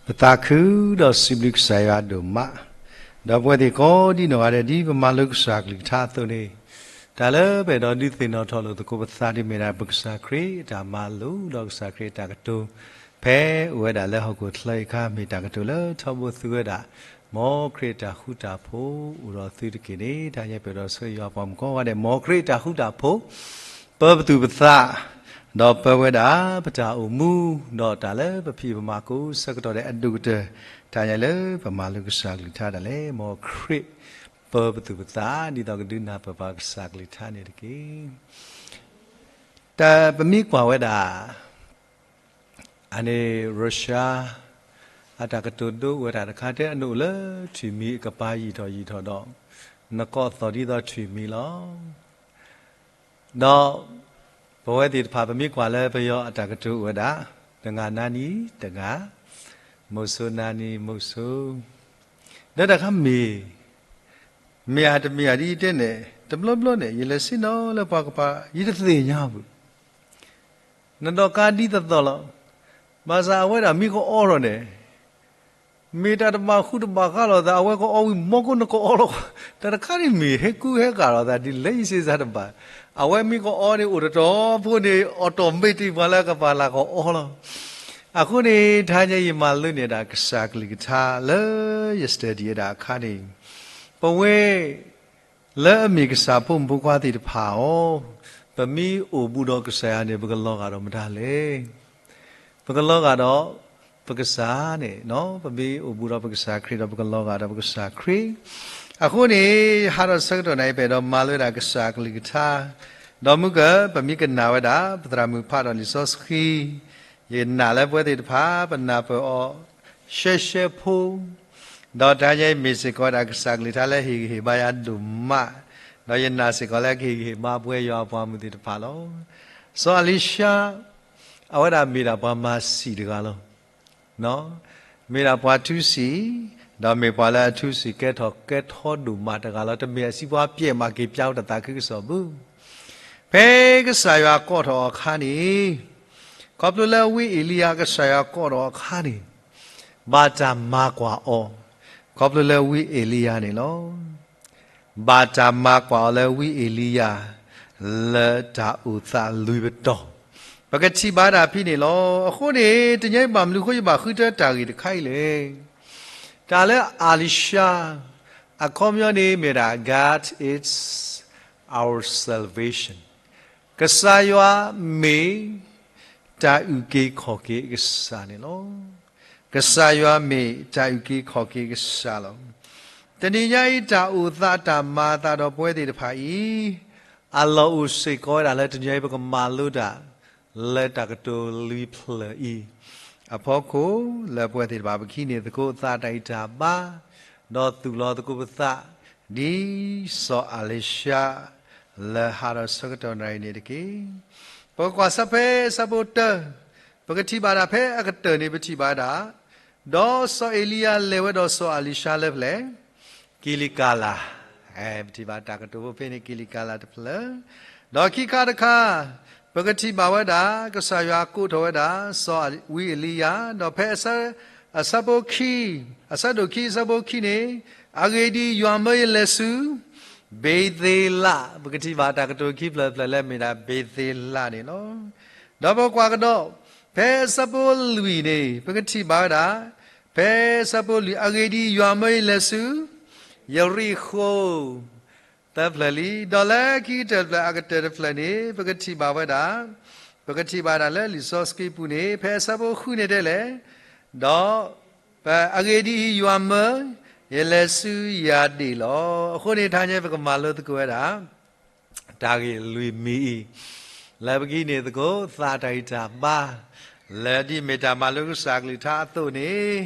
ပသးခုဒီးစံးဘျုးကစၢ်ယွၤဒိၣ်မး, ဒီးပဝဲသ့ၣ်ကိးဒံနီၢ်ဂၤဒဲး ဒ်ပမၤလိကစၢ်ကလုၢ်ကထါအသိးန့ၣ်, တၢ်လၢပအဲၣ်ဒိးဒုးသ့ၣ်နီၣ်ထီၣ်လိာ်သကိးပသးဒ်မ့ၢ်ဒၣ် ပကစၢ်ခရံာ်အတၢ်မၤလိဒီးကစၢ်ခရံာ်အတၢ်ကတိၤ ဖဲအိၣ်ဝဲဒၣ်လၢဟီၣ်ခိၣ်ချၢအံၤအခါ မ့ၢ်တၢ်ကတိၤလၢထီဘိသုဝဲဒၣ်, မ်ခရံာ်အတၢ်ဃူတၢ်ဖိးအိၣ်ဒီးသုတက့ၢ်န့ၣ် တၢ်ညါပၢၢ်ဒီးဆၢယွၤပှၤမုၣ်ကိးဂၤဒဲး မ်ခရံာ်အတၢ်ဃူတၢ်ဖိး ပၢပသူၣ်ပသး, ဒီးပၢဝဲဒၣ်ပတၢ်အိၣ်မူ, ဒီးတၢ်လၢပဖံးပမၤကိးဆၢကတီၢ်ဒဲးအဒိၣ်ကတၢၢ်, တၢ်ညါလၢပမၤလိကစၢ်ကလုၢ်ကထါဒၣ်လဲာ် မ်ခရံာ်ပၢပသူၣ်ပသး ဒ်သိးကဒုးနၢ်ပၢၢ်ပှၤကစၢ်ကလုၢ်ကထါန့ၣ်တက့ၢ်. တၢ်ပမ့ၢ်ကွၢ်ဝဲဒၣ် အန့ၣ် Russia အတၢ်ကတိၤဒိအိၣ်ဝဲဒၣ်တခါတဲ အနအိၣ်လၢထွံၣ်မံၤအကပၤယံာ်ထီၣ်ယံာ်ထီၣ်ဒီး နကိးသီၣ်ဒ်သိးထွံၣ်မံၤလီၤ. ဒီးပဝဲသ့ၣ်တဖၣ် ပမ့ၢ်ကွၢ်လၢပယီၤအတၢ်ကတိၤအိၣ်ဝဲဒၣ် တဂၤနၤနံၤတဂၤ, မုၢ်စိၤနၤနံၤမုၢ်စိၤ, ဒီးတၢ်ခါမ့ၢ် မ့ၢ်ဧါတမ့ၢ်ဧါဒ်ယတဲန့ၣ် တဘျီဘျီန့ၣ် ယလဲၤဆ့ၣ်နီၤလၢပှၤကပၤ ယတသ့ၣ်ညါဘူး နဒီးကါဒ်သိးသိးလီၤ. ဘၣ်ဆၣ်အဝဲဒၣ်မ့ၢ်ကအီထီၣ်န့ၣ် မ့ၢ်တၢ်တဘၣ်ဃူတဘၣ်ဃးလိာ်သး အဝဲကအီဝံၤ မီကိးနကအီလီၤ. တၢ်တခါန့ၣ်မ့ၢ်ဟဲကူဟဲကၤလိာ်သးဒ်လဲၣ် ယစ့စါတဘၣ်. အဝဲမ့ၢ်ကအီန့ၣ် အိၣ်တတီၤဖိန့ၣ် automatic ပှၤလၢကပၤလၢ်ကအီလီၤ. အဃိန့ၣ် တဟါညါယမၤလိန့ၢ်ဒၣ်ကစၢ်ကလုၢ်ကထါလၢယ study ဝဲဒၣ်အခါန့ၣ် ပဝဲ လၢအမ့ၢ်ကစၢ်ဖိမုၣ်ဖိခွါသ့ၣ်တဖၣ်အီၤ, ပမ့ၢ်အိၣ်ဘူးဒီးကစၢ်ယွၤန့ၣ် ပကလီၤဂာ်ဒီးမတၤလဲၣ်. ပကလီၤဂာ်ဒီးပကစၢ်န့ၣ်, ပမ့ၢ်အိၣ်ဘူးဒီးပကစၢ်ခရံာ်ဒီး ပကလီၤဂာ်ဒီးပကစၢ်ခရံာ်. အဃိန့ၣ် ဟးထီၣ်ဆၢကတီၢ်နၤအံၤ ပအဲၣ်ဒိးမၤလိဝဲဒၣ်ကစၢ်ကလုၢ်ကထါ, ဒီးမုၢ်ကၢၢ် ပမ့ၢ်ကနၣ်ဝဲဒၣ် ပသရၣ်မုၣ်ဖးဒီးလံာ်စီဆှံ, ယနာ်လၢပဝဲသ့ၣ်တဖၣ် ပနၢ်ပၢၢ်အီၤ ရှဲရှဲဖိ, ဒီးတဟါညါအံၤမ့ၢ်စ့ၢ်ကီးဝဲဒၣ်ကစၢ်ကလုၢ်ကထါလၢဟ့ၣ်ဂံၢ်ဟ့ၣ်ဘါယၤဒိၣ်မး, ဒီးယနာ်စ့ၢ်ကီးလၢကဟ့ၣ်ဂံၢ်ဟ့ၣ်ဘါပဝဲယွၤအပှၤမုၣ်သ့ၣ်တဖၣ်လီၤ. စီၤအလံၤၡါ အဝဲဒၣ်မ့ၢ်ဒၣ်ပှၤမၤစံာ်တဂၤလီၤ. မ့ၢ်ဒၣ်ပှၤထူစံာ်, ဒီးမ့ၢ်ပှၤလၢအထူစံာ်ကဲထီၣ်ကဲထီဒိၣ်မးတဂၤလီၤ. တမ့ၢ်အစံးပှၤပျဲၢ်မးက့ၤပျါအိၣ်တသးခုကစီၣ်ဘၣ်. ဖဲကစၢ်ယွၤကိးထီၣ်အီၤအခါန့ၣ်, ခီဖျိလၢဝံအ့လံယၤကစၢ်ယွၤကိးထီၣ်အီၤအခါန့ၣ်, ဘၣ်တၢ်မၤကွၢ်အီၤ, ခီဖျိလၢဝံအ့လံယၤန့ၣ်လီၤ. ဘၣ်တၢ်မၤကွၢ်အီၤလၢဝံအ့လံယၤ လၢတၢ်အိၣ်သးလွံၢ်ပတီၢ်, ပကထံၣ်ဘၣ်ဒၣ်ဖဲန့ၣ်လီၤ. အဃိန့ၣ် တနံၤအံၤဘၣ်မနုၤအဃိယဘၣ်ဃုထၢတၢ်ဂ့ၢ်တခါအံၤလဲၣ်. တၢ်လၢအလံၤၡါ အခီပညီန့ၣ်မ့ၢ်ဒၣ် God is our salvation, ကစၢ်ယွၤမ့ၢ်တၢ်အုၣ်က့ၤခီၣ်က့ၤအကစၢ်န့ၣ်လီၤ. ကစၢ်ယွၤမ့ၢ်တၢ်အုၣ်က့ၤခီၣ်က့ၤအကစၢ်လီၤ. တနံၤညါအံၤတၢ်အိၣ်သးတၢ်မၤအသးဒီးပဝဲသ့ၣ်တဖၣ်အံၤ, အလီၢ်အိၣ်စ့ၢ်ကီးဝဲဒၣ်လၢတနံၤအံၤ ပကမၤလိတၢ် လၢတၢ်ကတိၤလွံၢ်ဖျၢၣ်အံၤ အဖီခိၣ်လၢပဝဲသ့ၣ်တဖၣ် ပကဟံးန့ၢ်သကိးသးတၢ်ဂံၢ်တၢ်ဘါ, ဒီးသူၣ်လီၤသကိးပသး ဒ်စီၤအလံၤၡါ လၢဟးထီၣ်ဆၢကတီၢ်နံၤအံၤန့ၣ်တက့ၢ်. ပကကွၢ်ဆၢဖဲအဆၢဖိတၢ, ပကထံၣ်ဘၣ်ဒၣ်ဖဲအကတၢၢ်န့ၣ် ပထံၣ်ဘၣ်ဒၣ်, ဒီးစီၤအ့လံယၤလဲၤဝဲဒီးစီၤအလံၤၡါလၢဖဲလဲၣ် ကံလံကၤလး, ပထံၣ်ဘၣ်တၢ်ကတိၤဖိဖဲန့ၣ် ကံလံကၤလးတဖျၢၣ်, ဒီးခံခါတခါ, ပကထံၣ်ဘၣ်ဝဲဒၣ် ကစၢ်ယွၤကိးထီၣ်ဝဲဒၣ် စီၤဝံအ့လံယၤ, ဒီးဖဲအဆၢဖိခံ, အဆၢဒိၣ်ခံ အဆၢဖိခံန့ၣ်, အဂ့ၢ်ဒ်အံၤ, ယွၤမၢယလဲၤဆူ ဘ့ၤသ့လး, ပကထံၣ်ဘၣ်တၢ်ကတိၤခံဖျၢၣ်တဖျၢၣ်လၢမ့ၢ်ဒၣ်ဘ့ၤသ့လးန့ၣ်လီၤ. ဒီးပကွၢ်ကဒီး, ဖဲအဆၢဖိလွံၢ်န့ၣ် ပကထံၣ်ဘၣ်ဝဲဒၣ်, ဖဲအဆၢဖိလွံၢ် အဂ့ၢ်ဒ်အံၤ, ယွၤမၢယလဲၤဆူ ယရံၣ်ဃိၤ, သၢဖျၢၣ်လံ. ဒီးလၢခံကတၢၢ်တဖျၢၣ် အကတၢၢ်တဖျၢၣ်န့ၣ် ပကထံၣ်ဘၣ်ဝဲဒၣ်, ပကထံၣ်ဘၣ်ဒၣ်လၢလံာ်စီဆှံပူၤန့ၣ် ဖဲအဆၢဖိဃုန့ၣ်တဲလဲၣ်, ဒီး အဂ့ၢ်ဒ်အံၤ, ယွၤမၢယလဲၤဆူယၤဒ့ၣ်လီၤ. အဃိန့ၣ် တဟါညါပကမၤလိသကိးဝဲဒၣ် တၢ်ဂ့ၢ်လွံၢ်မံၤအံၤ, လၢပကဟံးန့ၢ်သကိးသးတၢ်ဂံၢ်တၢ်ဘါ, လၢဒ်မ့ၢ်တၢ်မၤလိကစၢ်ကလုၢ်ကထါအသိးန့ၣ်,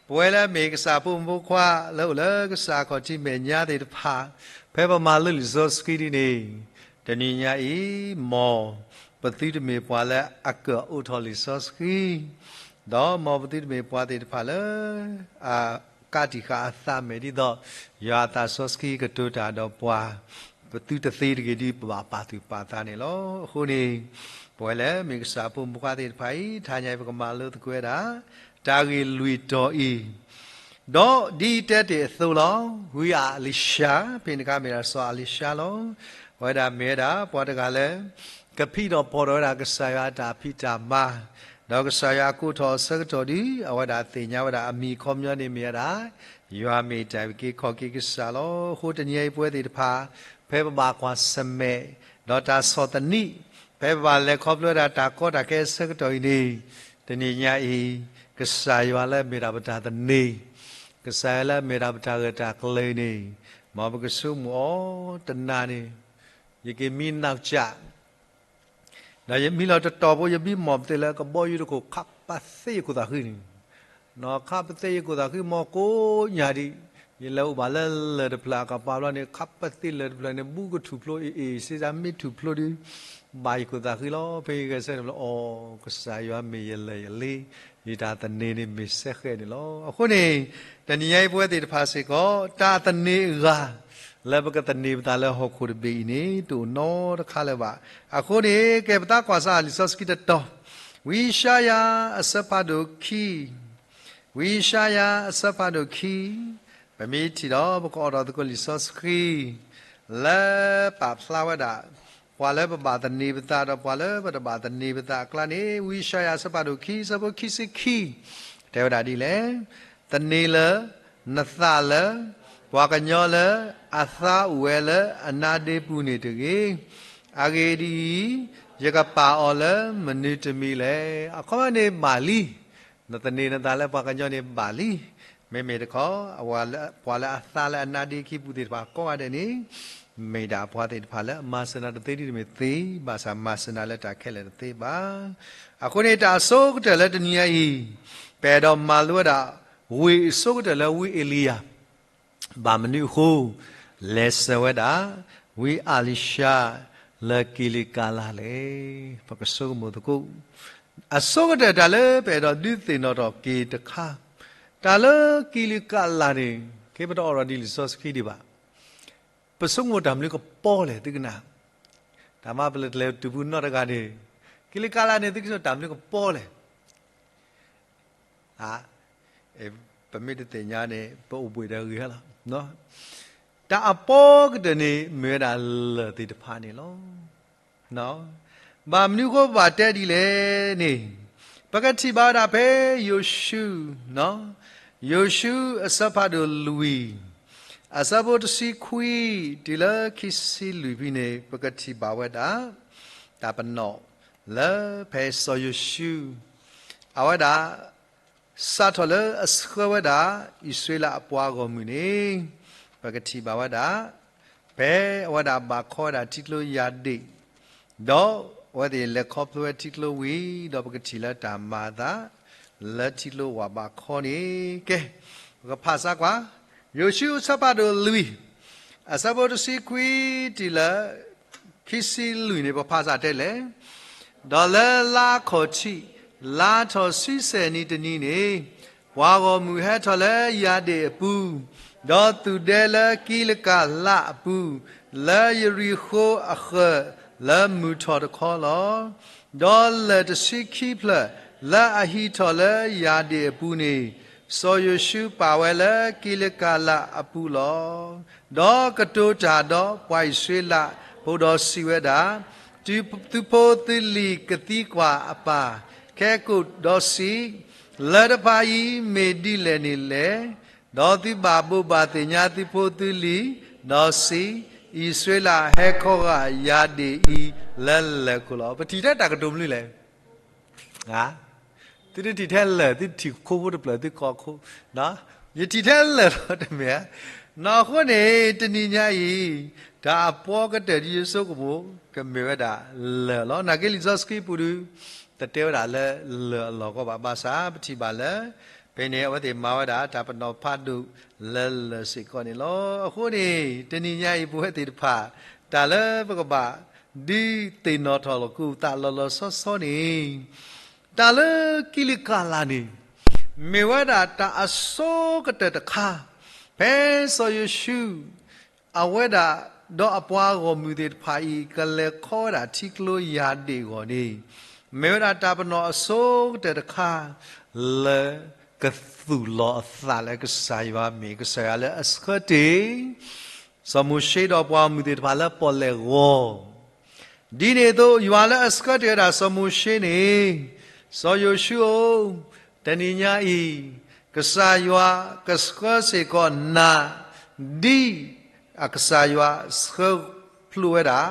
ပဝဲလၢအမ့ၢ်ကစၢ်ဖိမုၣ်ဖိခွါလၢအိၣ်လၢကစၢ်ခီၣ်ထံးမဲာ်ညါသ့ၣ်တဖၣ်, ဖဲပမၤလိလံာ်စီဆှံဒ်န့ၣ်, တနံၤညါအံၤ, မ်ပသုတမ့ၢ်ပှၤလၢအကၢၣ်အိးထီၣ်လံာ်စီဆှံ ဒီးမ်ပသုတမ့ၢ်ပှၤသ့ၣ်တဖၣ်လၢ အကးတံာ်ဃာ်အသးမဲာ်ဒ်သိး ယွၤအသးစီဆှံကတိၤတၢ်ဒီးပှၤ, ပသုတသ့တဂ့ၤဒ်ပဘၣ်ပာ်သူၣ်ပာ်သးန့ၣ်လီၤ. အဃိန့ၣ်, ပဝဲလၢမ့ၢ်ကစၢ်ဖိမုၣ်ဖိခွါသ့ၣ်တဖၣ်အံၤ, တဟါညါအံၤပကမၤလိသကိးဝဲဒၣ် တၢ်ဂ့ၢ်လွံၢ်တီၤအံၤ, ဒီးဒ်ယတဲတ့ၢ်အသိးလီၤ. ဝံအလံၤၡါ, ဖဲန့ၣ်အခါမ့ၢ်ဒၣ်စီၤအလံၤၡါလီၤ. အဝဲဒၣ်မ့ၢ်ဝဲဒၣ် ပှၤတဂၤလၢ ကဖံးထီၣ်ဖီၣ်ထီၣ်ဝဲဒၣ်ကစၢ်ယွၤအတၢ်ဖံးတၢ်မၤ, ဒီးကစၢ်ယွၤအကိးထီၣ်အဆၢကတီၢ်ဒီး အဝဲဒၣ်သ့ၣ်ညါဝဲဒၣ်အမံၤအခီပညီန့ၣ်မ့ၢ်ဝဲဒၣ် ယွၤမ့ၢ်တၢ်အုၣ်က့ၤခီၣ်က့ၤကစၢ်လီၤ. အဃိတနံၤအံၤပဝဲသ့ၣ်တဖၣ် ဖဲပဘၣ်ကွၢ်ဆၢၣ်မဲာ် ဒီးတၢ်ဆီၣ်သနံး, ဖဲပဘၣ်လဲၤခီဖျိဝဲဒၣ်တၢ်ကီတၢ်ခဲအဆၢကတီၢ်အံၤန့ၣ်, တနံၤညါအံၤ ကစၢ်ယွၤလၢအမ့ၢ်ဒၣ်ပတၢ်သန့ၤ, ကစၢ်ယွၤလၢအမ့ၢ်ဒၣ်ပတၢ်ဂၢၢ်တၢ်ကျၢၤအံၤန့ၣ်, မ်ပကဆိကမိၣ်အီၤတနၤန့ၣ်, ယကမံနီၢ်ကၠး ဒီးယမံလီၤတတီၤဖိ ယမံမီၢ်ပသ့ၣ်လၢကဘီယူၤတခိၣ် ခးပသ့ယခိၣ်သးဃံန့ၣ်, ခးပသ့ယခိၣ်သးဃံ မီၢ်ကိးညၣ်ဒံး, ယလဲၤအိၣ်ဘၣ်လၢလၢၢ်တဖျၢၣ်အကပၤဘျီန့ၣ် ခးပသ့လၢၢ်တဖျၢၣ်န့ၣ် ဘူးကထူၣ်ဖျိအ့ၣ်အ့ၣ် စ့စ့မ့ၢ်ထူၣ်ဖျိဒီး ဘၣ်ယခိၣ်သးဃံလီၤ. ဖဲယဂဲၤဆၢထၢၣ်ဘျီ အိ ကစၢ်ယွၤမ့ၢ်ယလၢၢ်ယလ့, ယတၢ်သန့ၤန့ၣ်မ့ၢ်စဲဃဲန့ၣ်လီၤ. အဃိန့ၣ် တနံၤညါအံၤပဝဲသ့ၣ်တဖၣ်စ့ၢ်ကီး တၢ်သန့ၤအဂၤ လၢပကသန့ၤပသးလၢဟီၣ်ခိၣ်တဘ့ၣ်အံၤန့ၣ် တအိၣ်နီတခါလၢၤဘၣ်. အဃိန့ၣ် ကဲပသးကွၢ်စးလံာ်စီဆှံတတီၤ, ဝံယၡါယၤအဆၢဖးဒိၣ်ခံ, ဝံယၡါယၤအဆၢဖးဒိၣ်ခံ, ပမ့ၢ်ထံၣ်ဒီး ပကအိးထီၣ်သကိးလံာ်စီဆှံ လၢပာ်ဖျါဝဲဒၣ် ပှၤလၢပဘၣ်သန့ၤပသး ဒီးပှၤလၢပတဘၣ်သန့ၤပသးအကျါန့ၣ် ဝံယၡါယၤအဆၢဖးဒိၣ်ခံ အဆၢဖိခံဆံခံ တဲဝဲဒၣ်ဒ်လဲၣ်, သန့ၤလၢနသးလၢ ပှၤကညီလၢအသါအိၣ်ဝဲလၢအနါဒ့ပူၤန့ၣ်တဂ့ၤ. အဂ့ၢ်ဒ်အံၤ, ယကပာ်အီၤလၢမနုၤတမံၤလဲၣ်. အခီပညီန့ၣ်ဘၣ်လံ, နသန့ၤနသးလၢပှၤကညီန့ၣ်ဘၣ်လံ. မ့မ့ၢ်တခီ ပှၤလၢအသါလၢအနါဒ့ခံပူၤသ့ၣ်တဖၣ်ကိးဂၤဒဲးန့ၣ် မ့ၢ်ဒၣ်ပှၤသ့ၣ်တဖၣ်လၢအမၤစၢၤနၤတသ့ဒ်တမ့ၢ်သ့, ဘၣ်ဆၣ်မၤစၢၤနၤလၢတၢ်ခဲလၢာ်တသ့ဘၣ်. အဃိန့ၣ် တၢ်အဆိကတၢၢ်လၢတနံၤညါအံၤ ပအဲၣ်ဒိးမၤလိဝဲဒၣ် ဝ့ၢ်အဆိကတၢၢ်လၢဝံအ့လံယၤ ဘၣ်မနုၤအဃိ လဲၤစၢၤဝဲဒၣ် ဝံအလံၤၡါ လၢကံလံကၤလးလဲၣ်. ပကဆိကမိၣ်သကိး အဆိကတၢၢ်တၢ်လၢပအဲၣ်ဒိးဒုးသ့ၣ်နီၣ်ထီၣ်က့ၤတခါ, တၢ်လၢကံလံကၤလးန့ၣ် ကဲပတအိးထီၣ်ဒ်လံာ်စီဆှံဒံးဘၣ်. ပဆိကမိၣ်တၢ်မနုၤကပီလဲၣ်သုကနၣ်, တၢ်မၤပလၢၢ်ကျဲၤတုၤပူၤနီတဂၤန့ၣ်, ကံလံကၤလးန့ၣ် သုကဆိကမိၣ်တၢ်မနုၤကပီလဲၣ်. ပမ့ၢ်တသ့ၣ်ညါန့ၣ် ပအိၣ်ဘှံးဒီးဂ့ၤလီၤ. တၢ်အပီကတၢၢ်န့ၣ် မ့ၢ်ဝဲဒၣ်လၢၢ်သ့ၣ်တဖၣ်န့ၣ်လီၤ. ဘၣ်မနုၤအဃိပဘၣ်တဲဒ်လဲၣ်န့ၣ်, ပကထံၣ်ဘၣ်ဝဲဒၣ်ဖဲယိၤၡူ, ယိၤၡူအဆၢဖးဒိၣ်လွံၢ်, အဆၢဖိတဆံခွံ တုၤလၢခံဆံလွံၢ်ဖဲန့ၣ် ပကထံၣ်ဘၣ်ဝဲဒၣ် တၢ်ပနီၣ်လၢဖဲစီၤယိၤၡူ အဝဲဒၣ် စးထီၣ်လၢအဆှၢဝဲဒၣ် အံၣ်စရ့လးအပှၤဂီၢ်မုၢ်န့ၣ်, ပကထံၣ်ဘၣ်ဝဲဒၣ် ဖဲအဝဲဒၣ်ဘၣ်ခီဝဲဒၣ်ထံကျိယၤဒ့ၣ်, ဒီးအဝဲသ့ၣ်လဲၤခီဖျိဝဲထံကျိဝံၤ ဒီးပကထံၣ်လၢတၢ်မၤအသး လၢထံကျိဝၤဘၣ်ခီန့ၣ်, ကဲ, ပကဖးစးကွၢ်, ယိၤၡူအဆၢဖးဒိၣ်လွံၢ်, အဆၢဖိတဆံခွံ တုၤလၢ ခံဆံလွံၢ်န့ၣ် ပဖးစးတဲလဲၣ်. ဒီးလၢလါအခီၣ်ထံး လါထီၣ်ဆံဆဲၣ်နံၤတနံၤန့ၣ်, ပှၤဂီၢ်မုၢ်ဟဲထီၣ်လၢယၤဒ့ၣ်အပူၤ, ဒီးသူၣ်ဒဲလၢကံလကၤလးအပူၤ, လၢယရံၤဃိအဃၢၤလၢမုၢ်ထီၣ်တခီလီၤ. ဒီးလၢၢ်တဆံခံဖျၢၣ် လၢအဟံးထီၣ်လၢယၤဒ့ၣ်အပူၤန့ၣ်, စီၤယိၤၡူပာ်ဝဲလၢကံလကၤလးအပူၤလီၤ. ဒီးကတိၤတၢ်ဒီးပှၤအံၣ်စရ့လးဖိဒီးစံးဝဲဒၣ်, သုဖိသုလံၤကသံကွၢ်အပၢ်, ခဲကိာ်ဒီးစံး, လၢၢ်တဖၣ်အံၤမ့ၢ်ဒ်လဲၣ်န့ၣ်လဲၣ်. ဒီးသုဘၣ်ဘိးဘၣ်သ့ၣ်ညါသုဖိသုလံၤ, ဒီးစံး, အံၣ်စရ့လးဟဲခီဂာ်ယၤဒ့ၣ်အံၤလၢလၢၢ်ခိၣ်လီၤ. ပထံၣ်ထဲတၢ်ကတိၤမနုၤလဲၣ်. သုတထံၣ်ထဲလၢၢ်, သုထံၣ်ခိဖိတဖျၢၣ် သုကီၢ်ခိ, ယထံၣ်ထဲလၢၢ်လီၤတမ့ၢ်ဧါ. နီၢ်အဃိန့ၣ် တနံၤညါအံၤ တၢ်အပီကတၢၢ်ဒ်ယဆိကမိၣ် ကမ့ၢ်ဝဲဒၣ်လၢၢ်လီၤ. နာ်က့လံာ်စီဆှံပူၤဒုး တတဲဝဲဒၣ်လၢလၢၢ်အလီၢ်ကီဘၣ်. ဘၣ်ဆၣ် ပထံၣ်ဘၣ်လၢ ဖဲန့ၣ် အဝဲသ့ၣ်မၤဝဲဒၣ်တၢ်ပနီၣ်ဖးဒိၣ်လၢလၢၢ်စ့ၢ်ကီးန့ၣ်လီၤ. အဃိန့ၣ် တနံၤညါအံၤ ပဝဲသ့ၣ်တဖၣ် တၢ်လၢပကဘၣ်ဒုးသ့ၣ်နီၣ်ထီၣ်လိာ်က့ၤပသးလီၤလီၤဆီဆီန့ၣ် တၢ်လၢကံလကၤလးန့ၣ် မ့ၢ်ဝဲဒၣ်တၢ်အဆိကတၢၢ်တခါ ဖဲစီၤယိၤၡူ အဝဲဒၣ်ဒီးအပှၤဂီၢ်မုၢ်သ့ၣ်တဖၣ်အံၤ ကလဲၤခီဝဲဒၣ်ထံကျိယၤဒ့ၣ်အဂီၢ်န့ၣ်, မ့ၢ်ဝဲဒၣ်တၢ်ပနီၣ်အဆိကတၢၢ်တခါ လၢကသူၣ်လီၤအသးလၢကစၢ်ယွၤမ့ၢ်ကစၢ်ယွၤလၢအဆှၢတ့ၢ် စီၤမိၤၡ့ဒီးပှၤဂီၢ်မုၢ်သ့ၣ်တဖၣ်လၢပီၣ်လဲၣ်ဂီၤ ဒ်န့ၣ်အသိး ယွၤလၢအဆှၢတ့ၢ်ဝဲဒၣ်စီၤမိၤၡ့န့ၣ်, စီၤယိၤၡူဧၢ, တနံၤညါအံၤ, ကစၢ်ယွၤကဆှၢစ့ၢ်ကီးနၤ, ဒ်အကစၢ်ယွၤဆှၢဖျိဝဲဒၣ်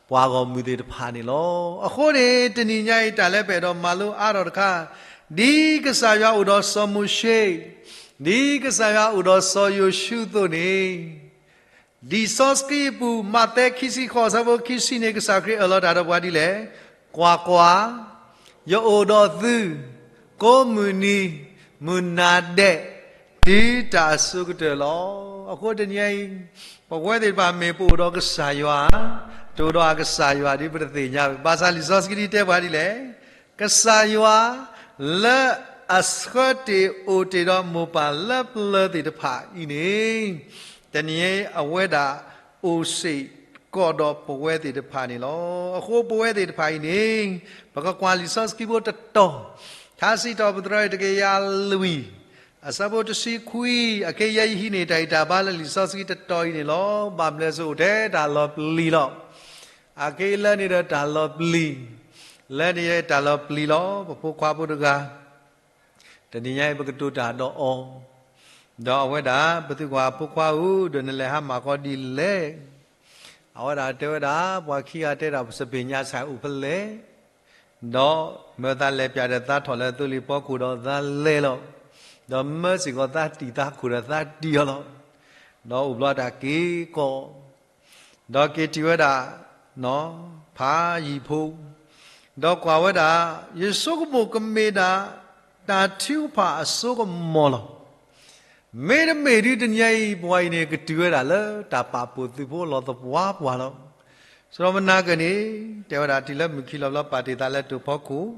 ပှၤဂီၢ်မုၢ်သ့ၣ်တဖၣ်န့ၣ်လီၤ. အဃိန့ၣ် တနံၤညါအံၤတၢ်လၢပအဲၣ်ဒိးမၤလိအါထီၣ်တခါ, ဒ်ကစၢ်ယွၤအိၣ်ဒီးစီၤမိၤၡ့, ဒ်ကစၢ်ယွၤအိၣ်ဒီးစီၤယိၤၡူအသိးန့ၣ် လံာ်စီဆှံအပူၤ မးသဲခံဆံဃိး အဆၢဖိခံဆံန့ၣ် ကစၢ်ခရံာ်အၢၣ်လီၤတၢ်ဒီးပှၤဒ်လဲၣ်, ကွၢ်ကွၢ်, ယအိၣ်ဒီးသု, ကိးမုၢ်နံၤ, မုၢ်နၤဒဲး, တုၤတၢ်အစိၤကတၢၢ်လီၤ. အဃိတနံၤအံၤ, ပဝဲသ့ၣ်တဖၣ်မ့ၢ်ပအိၣ်ဒီးကစၢ်ယွၤ, တအိၣ်ဒီးအကစၢ်ယွၤဒ်ပတသ့ၣ်ညါဘၣ်. ဘၣ်ဆၣ်လံာ်စီဆှံတဲပှၤဒ်လဲၣ်, ကစၢ်ယွၤ လၢအဆှၢတ့ၢ်အိၣ်တ့ၢ်ဒီးမိၢ်ပၢ်လၢပျၢၤသ့ၣ်တဖၣ်အံၤန့ၣ်, တနံၤအံၤအဝဲဒၣ်အိၣ်စ့ၢ်ကီးဒီးပဝဲသ့ၣ်တဖၣ်န့ၣ်လီၤ. အဃိပဝဲသ့ၣ်တဖၣ်အံၤန့ၣ်, ပကကွၢ်လံာ်စီဆှံဖိတတီၤ, ထါစံးထီၣ်ပတြၢၤတကယၤလွံၢ်, အဆၢဖိတဆံခွံ, အခဲအံၤယဟံးန့ၢ်တၢ်ဂံၢ်တၢ်ဘါလၢလံာ်စီဆှံတတီၤအံၤန့ၣ်လီၤ. ဘၣ်ဘျၢစိအိၣ်ထဲတၢ်လီၤပျံၤလီၤ. အခဲအံၤလၢန့ၣ်ဒီးတၢ်လီၤပျံၤ, လၢန့ၣ်ယတၢ်လီၤပျံၤလီၤ. ပဖိခွါဖိတဂၤ တနံၤညါအံၤပကတိၤတၢ်ဒီးအီၤ, ဒီးအဝဲဒၣ် ပသုကွၢ်ဖိခွါဧၢ, ဒီးနလဲၤဟါမၢ်ဃီဒ်လဲၣ်. အဝဲဒၣ်တဲဝဲဒၣ် ပှၤခံဂၤတဲဒၣ် ပစပ့ၤညါဆၣ်အိၣ်ဖဲလဲၣ်, ဒီးမၢသးလဲၤပၠးဒီးသးထီၣ်လၢသိလ့ၣ်ဖီခိၣ်ဒီးသးလဲၤလီၤ. ဒီးမၢစ့ၢ်ကီးသးတံၢ်သးခိၣ်ဒီးသးတံၢ်အီၤလီၤ. ဒီးအိၣ်ဘျီတၢ်က့ၤကီၢ် ဒီးက့ၤတုၤဝဲဒၣ် ဖးယံာ်ဖိ, ဒီးကွၢ်ဝဲဒၣ် ယဆိကမိၣ်ကမ့ၢ်ဒၣ် တၢ်ထုကဖၣ်အစိကမီၤလီၤ. မ့တမ့ၢ်ဒုးတနံၤညါအံၤ ပှၤအံၤန့ၣ် ကတုၤဝဲဒၣ်လၢတၢ်ပာ်ဖှိၣ်သုးဖိလီၤသပှၢ်ပှၢ်လီၤ. စရီမနၤကန့ၣ် တဲဝဲဒၣ်တုၤလၢမုၢ်ခံလီၤဘျီ ပာ်တ့ၢ်သးလၢတိာ်ဖီခိၣ်,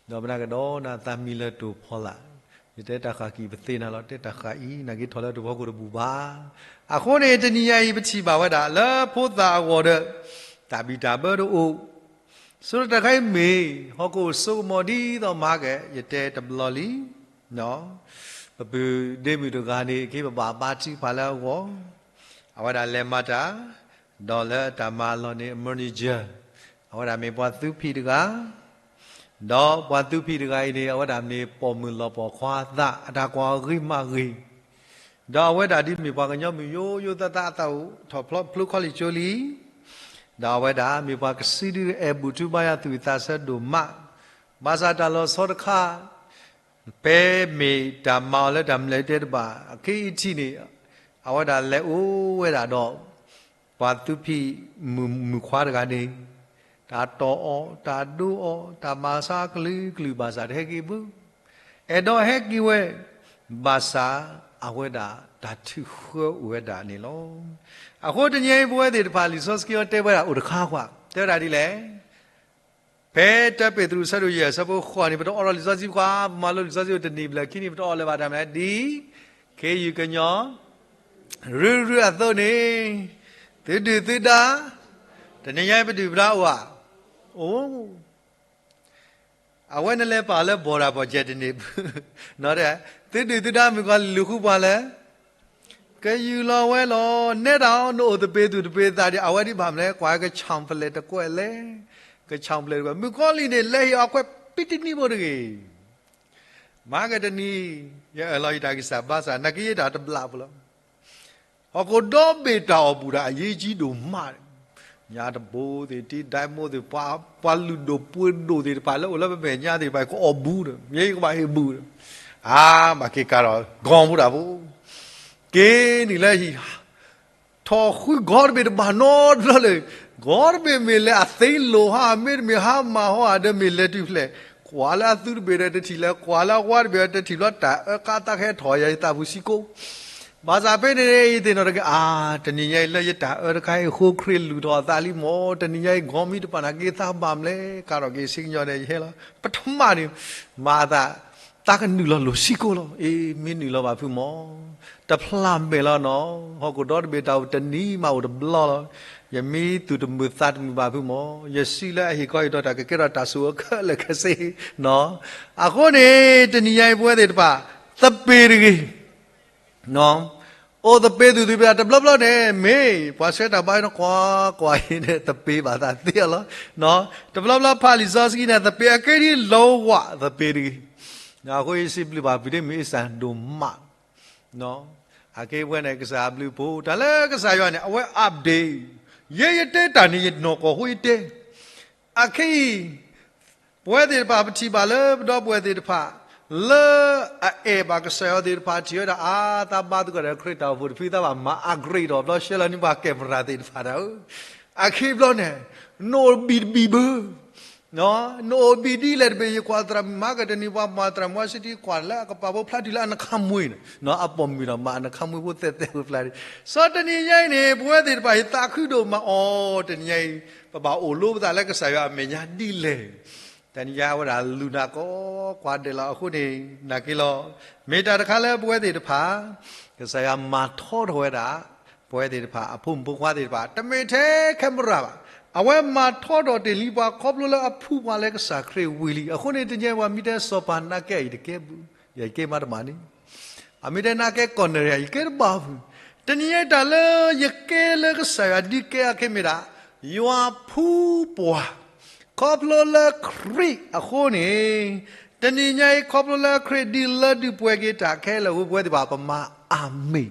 ဒီးမနၤကဒီးနၤသးမံလၢတိာ်ဖီလာ်, ယတဲတၢ်ဃၣ်ကံၣ်ပသ့နၤလီၤ, တဲတၢ်ဃၣ်အံၤ နက့ၤထီၣ်လၢတိာ်ဖီခိၣ်တဘူၣ်ဘၣ်. အဃိန့ၣ် တနံၤညါအံၤ ပထံၣ်ဘၣ်ဝဲဒၣ် လၢဖိသၣ်အဂီၢ်ဒီး တၢ်ဘံၣ်တၢ်ဘၢတအိၣ်, ဆိတၢ်တခါအံၤမ့ၢ် ဟီၣ်ခိၣ်စိကမီၤဒ်သိးမၤကဲ ယတဲတဘျီလံ ပပုၢ်ဒ့မုၣ်တဂၤန့ၣ် က့ၤပဘၣ်ဘါထုကဖၣ်လၢအဂီၢ်, အဝဲဒၣ်လဲၤမၤတၢ်, ဒီးလၢတၢ်မၤအလီၢ်န့ၣ် အ manager, အဝဲဒၣ်မ့ၢ်ပှၤသူဖံးတဂၤ, ဒီးပှၤသူဖံးတဂၤအံၤန့ၣ် အဝဲဒၣ်မ့ၢ်ပိာ်မုၣ်လီၤပိာ်ခွါအသး အတၢ်ကွၢ်ဂ့ၤမးဂ့ၤ, ဒီးအဝဲဒၣ်ဒ်မ့ၢ်ပှၤကညီမုၣ်ယိယိသးသး အသးအိၣ်ထီၣ်ဖျိ ဖျိ college ကၠိလံ ဒီးအဝဲဒၣ်မ့ၢ်ပှၤကစံဒုးအဲၣ်ဘူၣ်ထူဘါယွၤသူၣ်ဝံၣ်သးဆၢဒိၣ်မး, ဘၣ်ဆၣ်တၢ်လီၤဆီတခါ ဖဲမ့ၢ်တၢ်မၤအီၤလၢတၢ်မနုၤတဲတဘၣ် အခဲအံၤထံၣ်န့ၣ် အဝဲဒၣ်လဲၤအိၣ်ဝဲဒၣ်ဒီး ပှၤသူဖံးမုၣ်ခွါတဂၤန့ၣ် တၢ်တီၢ်အီၤ တၢ်ဒိအီၤ တၢ်မၤဆါကလုာ်ကလုာ်ဘၣ်ဆၣ်တဟဲက့ၤဘၣ်, အဲၣ်ဒိးဟဲက့ၤဝဲ ဘၣ်ဆၣ်အဝဲဒၣ်တၢ်ထုးဃၢအိၣ်ဝဲဒၣ်န့ၣ်လီၤ. အဃိတနံၤအံၤပဝဲသ့ၣ်တဖၣ် လံာ်စီဆှံအီၤတဲဝဲဒၣ်အိၣ်တခါကွၢ် တဲဝဲဒၣ်ဒ်လဲၣ် ဖဲတၢပ့းတရူးဆၢဒိၣ်ယဲၢ်အဆၢဖိဃိးန့ၣ် ပတအိးထီၣ်လံာ်စီဆှံကွၢ် ပမၤလိလံာ်စီဆှံအိၣ်တနံၣ်ဘျဲၣ်ခံနံၣ် ပတအိးလၢၤဘၣ်တၢ်မနုၤလဲၣ် ဒ်ခ့ယုၢ်ကညီ ရုရုအသိးန့ၣ် သုဒုၣ်သုဒါ တနံၤညါအံၤပဒုၣ်ပဒါအိၣ်ဧါ, အိၣ် အဝဲနလဲၤပာ်လၢ border ပီၣ်ကဲတန့ၢ်ဘၣ်, သုဒုၣ်သုဒါမုၣ်ကီၤလံၢ်လူၤဃုပှၤလဲၣ်, ကယူၢ်လီၤဝဲလီၤ. နဲဒၣ်အီၤ နအိၣ်သပ့ၤသူၣ်တပ့ၤသးဒံး အဝဲဒ်ဘၣ်မနုၤလဲၣ် ကွၢ်ကဆီၣ်ဖျဲးတကွဲးလဲၣ်, ကဆီၣ်ဖျဲးတကွဲး မုၣ်ကီၤလံၢ်န့ၣ် လဲၤဟ့ၣ်အီၤကွဲးပံတနံၣ်ဖိတဂ့ၤ မၤကတနံၤ ယအၢၣ်လီၤယတၢ်ကစၢ်ဘါစၢ် နာ်က့ယတၢ်တဘျးပူၤလီၤ. ဟီၣ်ခိၣ်ဒီဘ့ၣ်တၢ်အီၣ်ဘူၣ်တၢ်အရေးကြီးဒိၣ်မး, ညါတဘိသ့ၣ် တံဒဲမိသ့ၣ် ပှၤလုၢ်ဒိၣ်ပှ့ၤဒိၣ်သ့ၣ်တဖၣ်လၢအိၣ်လၢပမဲာ်ညါသ့ၣ်တဖၣ် ကအီၣ်ဘူၣ်ဒီး မ့ၢ်ကဘၣ်ဟ့ၣ်ဘူၣ်ဒီး အါ ဘၣ်က့ၤကၤဒီး ဂီၤမူတၢ်ဖိ က့ၤနုာ်လၢဟံၣ် ထီၣ်ဃုကီၢ်တဘ့ၣ်တဘၣ်နီတဘျီလၢၤ, ကီၢ်တဘ့ၣ်မ့ၢ်လဲၤအသ့လိာ်ဟါ မ့တမ့ၢ်ဟါမၢ်ဟီဧါ ဒီးမ့ၢ်လဲၤတုၤဖျဲၣ်, ကွၢ်လၢအသုတဘ့ၣ်ဒီးတထံၣ်လၢၤ, ကွၢ်လၢအဝါတဘ့ၣ်ဒီးတထံၣ်ဘျီ တၢ်အၢကါသးကဟဲထီၣ်ယၤယသးပူၤစံကိ, ဘၣ်ဆၣ်ဖဲန့ၣ် ယသ့ၣ်နီၣ်တက့ၢ် အါ တနံၤညါအံၤလၢယတၢ်အၢတခါအံၤ ဃိခရံာ်လုၢ်ထီၣ်အသးလံမၢ်, တနံၤညါအံၤ ဂီၤမူတပာ်နာ်က့ၤသးဘၣ်မနုၤလဲၣ် ကၤထီၣ်က့ၤဆ့ကညီန့ၣ် ယဟဲလီၤ ပထမန့ၣ် မၤအသး သးကနုာ်လီၤလိာ်ဆံကိၣ်လီၤ. အ့ မ့ၢ်နုာ်လီၤဘၣ်ဖုမၢ်, တဖျးမဲာ်လီၤနီၤ, ဟီၣ်ခိၣ်ဒီတဘ့ၣ်တၢ်အိၣ်တနံၤမးအိၣ်တဘျီလီၤ. ယမ့ၢ်သူၣ်တမုာ်သးတမုာ်ဘၣ်ဖုမၢ်, ယစံးလၢအဟ့ၣ်ခီဟ့ၣ်နီၤတၢ်ကကဲထီၣ်တၢ်ဆိၣ်အၢခဲလၢာ်ခဲဆ့နီၤ. အဃိန့ၣ် တနံၤညါအံၤပဝဲသ့ၣ်တဖၣ် သပ့ၤတဂ့ၤ အိၣ်သပ့ၤသူၣ်သပ့ၤသးတဘျီဘျီန့ၣ် မ့ၢ်ပှၤဆှၢတၢ်ဘါအံၤနီၤ ကွၢ်ကွၢ်အံၤန့ၣ် သပ့ၤဘၣ်သးသ့အီၤလီၤ. တဘျီဘျီဖးလံာ်စီဆှံန့ၣ် သပ့ၤအက့ဒ်လီဝးသပ့ၤတဂ့ၤ. အဃိယစံးဘျုးဘၣ်ဖုဒ့မုၣ်အ့စၢ်ဒိၣ်မး အက့ဝဲန့ၣ် ကစၢ်ယွၤဘျုးဖှိၣ် တၢ်လၢကစၢ်ယွၤန့ၣ် အဝဲ update ယဲယတဲတၢ်န့ၣ် ယနီၢ်ကီၢ်ဃိယတဲ အခဲအံၤ ပဝဲသ့ၣ်တဖၣ် ပထံၣ်ဘၣ်လၢပဒီပုၢ်ဝဲၢ်သ့ၣ်တဖၣ် လၢအအဲၣ်ဘၣ်ကစၢ်ယွၤသ့ၣ်တဖၣ် ထံၣ်ဝဲဒၣ်အါ သးဘါသကိးဒီးခရံာ်တၢ်အိၣ်ဖှိၣ်တဖု သးဘၣ်မၤ upgrade ဒီးဘျီ ဆှၢလီၤန့ၢ်ပှၤ camera သ့ၣ်တဖၣ်ဒၣ်ဧၢ, အခံဘျီန့ၣ် နအိၣ်ဘံၣ်တဘံၣ်ဘၣ် နအိၣ်ဘံၣ်ဒ်လဲၣ်တဘ့ၣ် ယကွၢ်သရၣ်မုၣ်မၤကတနံၤ ပှၤမၤသရၣ်မုၣ်အီစံတံ ကွၢ်လၢအကပၤဖိဖျါတုၤလၢအနခါမှ့န့ၣ် အပိာ်မုၣ်ဒီးမၤအနခါမှ့ဖိသဲးသဲးဖိဖျါဒံး. စီၤတနံၤညါအံၤန့ၣ် ပဝဲသ့ၣ်တဖၣ် ယသးခုဒိၣ်မးအီၤ တနံၤညါအံၤ ပဘၣ်အိၣ်လိပသးလၢကစၢ်ယွၤအမဲာ်ညါဒ်လဲၣ်. တနံၤညါဝဲဒၣ်လူၤနၤကိးကွၢ်ဒဲးလီၤ. အဃိန့ၣ် နာ်က့လီၤ. မ့ၢ်တၢ်တခါလၢပဝဲသ့ၣ်တဖၣ် ကစၢ်ယွၤမၤထီထီၣ်ဝဲဒၣ် ပဝဲသ့ၣ်တဖၣ် အဖိမုၣ်ဖိခွါသ့ၣ်တဖၣ် တမ့ၢ်ထဲ camera ဘၣ်. အဝဲမၤထီထီၣ်တ့ၢ်လံပှၤခီဖျိလၢအဖှူပှၤလၢကစၢ်ခရံာ်ဝံၤလံ. အဃိန့ၣ် တနံၤညါပှၤမ့ၢ်တဲစီၤပၤနါကဲအံၤ ယတကဲဘူး, ယကဲမးတမးန့ၣ် အမ့ၢ်တဲနါကဲကီၢ်နဲၣ်ရံယၤ ယကဲတဘၣ်ဘူး. တနံၤညါတၢ်လၢယကဲလၢကစၢ်ယွၤဒုးကဲအီၤခဲမ့ၢ်ဒၣ် ယွၤဖှူပှၤ ခီဖျိလၢခရံာ်အဃိန့ၣ်, တနံၤညါအံၤ ခီဖျိလၢခရံာ်ဒုးလၢဒုးပှဲၤက့ၤတၢ်ခဲလၢာ်အဃိ ပဝဲသ့ၣ်တဖၣ်ပမၤအၤမ့ၣ်,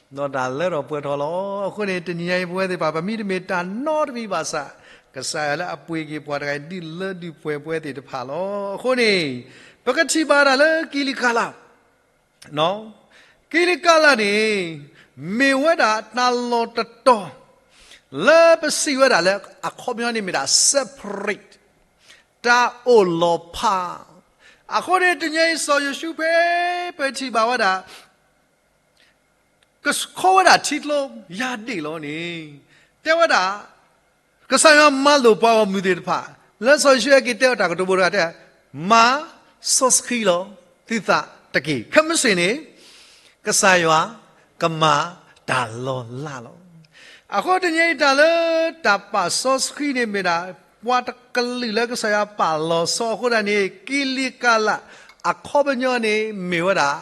ဒီးတၢ်လၢထီၣ်ပှဲၤထီၣ်လီၤ. အဃိန့ၣ် တနံၤညါအံၤ ပဝဲသ့ၣ်တဖၣ် ပမ့ၢ်တမ့ၢ်တၢ်နီတမံၤဘၣ်ဆၣ်, ကစၢ်ယွၤလၢအပှ့ၤက့ၤပှၤတဂၤအံၤ ဒုးလၢဒုးပှဲၤပဝဲသ့ၣ်တဖၣ်လီၤ. အဃိန့ၣ် ပကထံၣ်ဘၣ်တၢ်လၢကလံၤကျါလၢ် ကလံၤကျါလၢ်န့ၣ် မ့ၢ်ဝဲဒၣ်တၢ်လီၢ်တတီၤ လၢပစံးဝဲဒၣ်လၢ အခီပညီန့ၣ်မ့ၢ်ဒၣ် separate, တၢ်အိၣ်လီၤဖး. အဃိန့ၣ် တနံၤညါအံၤ စီၤယိၤၡူဖဲ ပထံၣ်ဘၣ်ဝဲဒၣ် ကဆှီဝဲဒၣ်ထံကျိယါဒ့ၣ်လီၤန့ၣ်, တဲဝဲဒၣ် ကစၢ်ယွၤမၤလိာ်ပှၤဂီၢ်မုၢ်သ့ၣ်တဖၣ် လၢစီၤယိၤၡူအက့ၤတဲအီၤတၢ်ကတိၤဘိတဂၤတဲ, မၤစီဆှံလီၤသုသးတက့ၢ်. ခဲမုၢ်ဆ့ၣ်န့ၣ် ကစၢ်ယွၤကမၤတၢ်လီၤလးလီၤ. အဃိတနံၤအံၤတၢ်လၢတၢ်ပာ်စီဆှံန့ၣ် မ့ၢ်ဒၣ်ပှၤတကလုာ်လၢကစၢ်ယွၤပာ်လီၤဆီအဃိဒၣ်န့ၣ် ကလံၤကျါလၢ် အခီပညီန့ၣ်မ့ၢ်ဝဲဒၣ်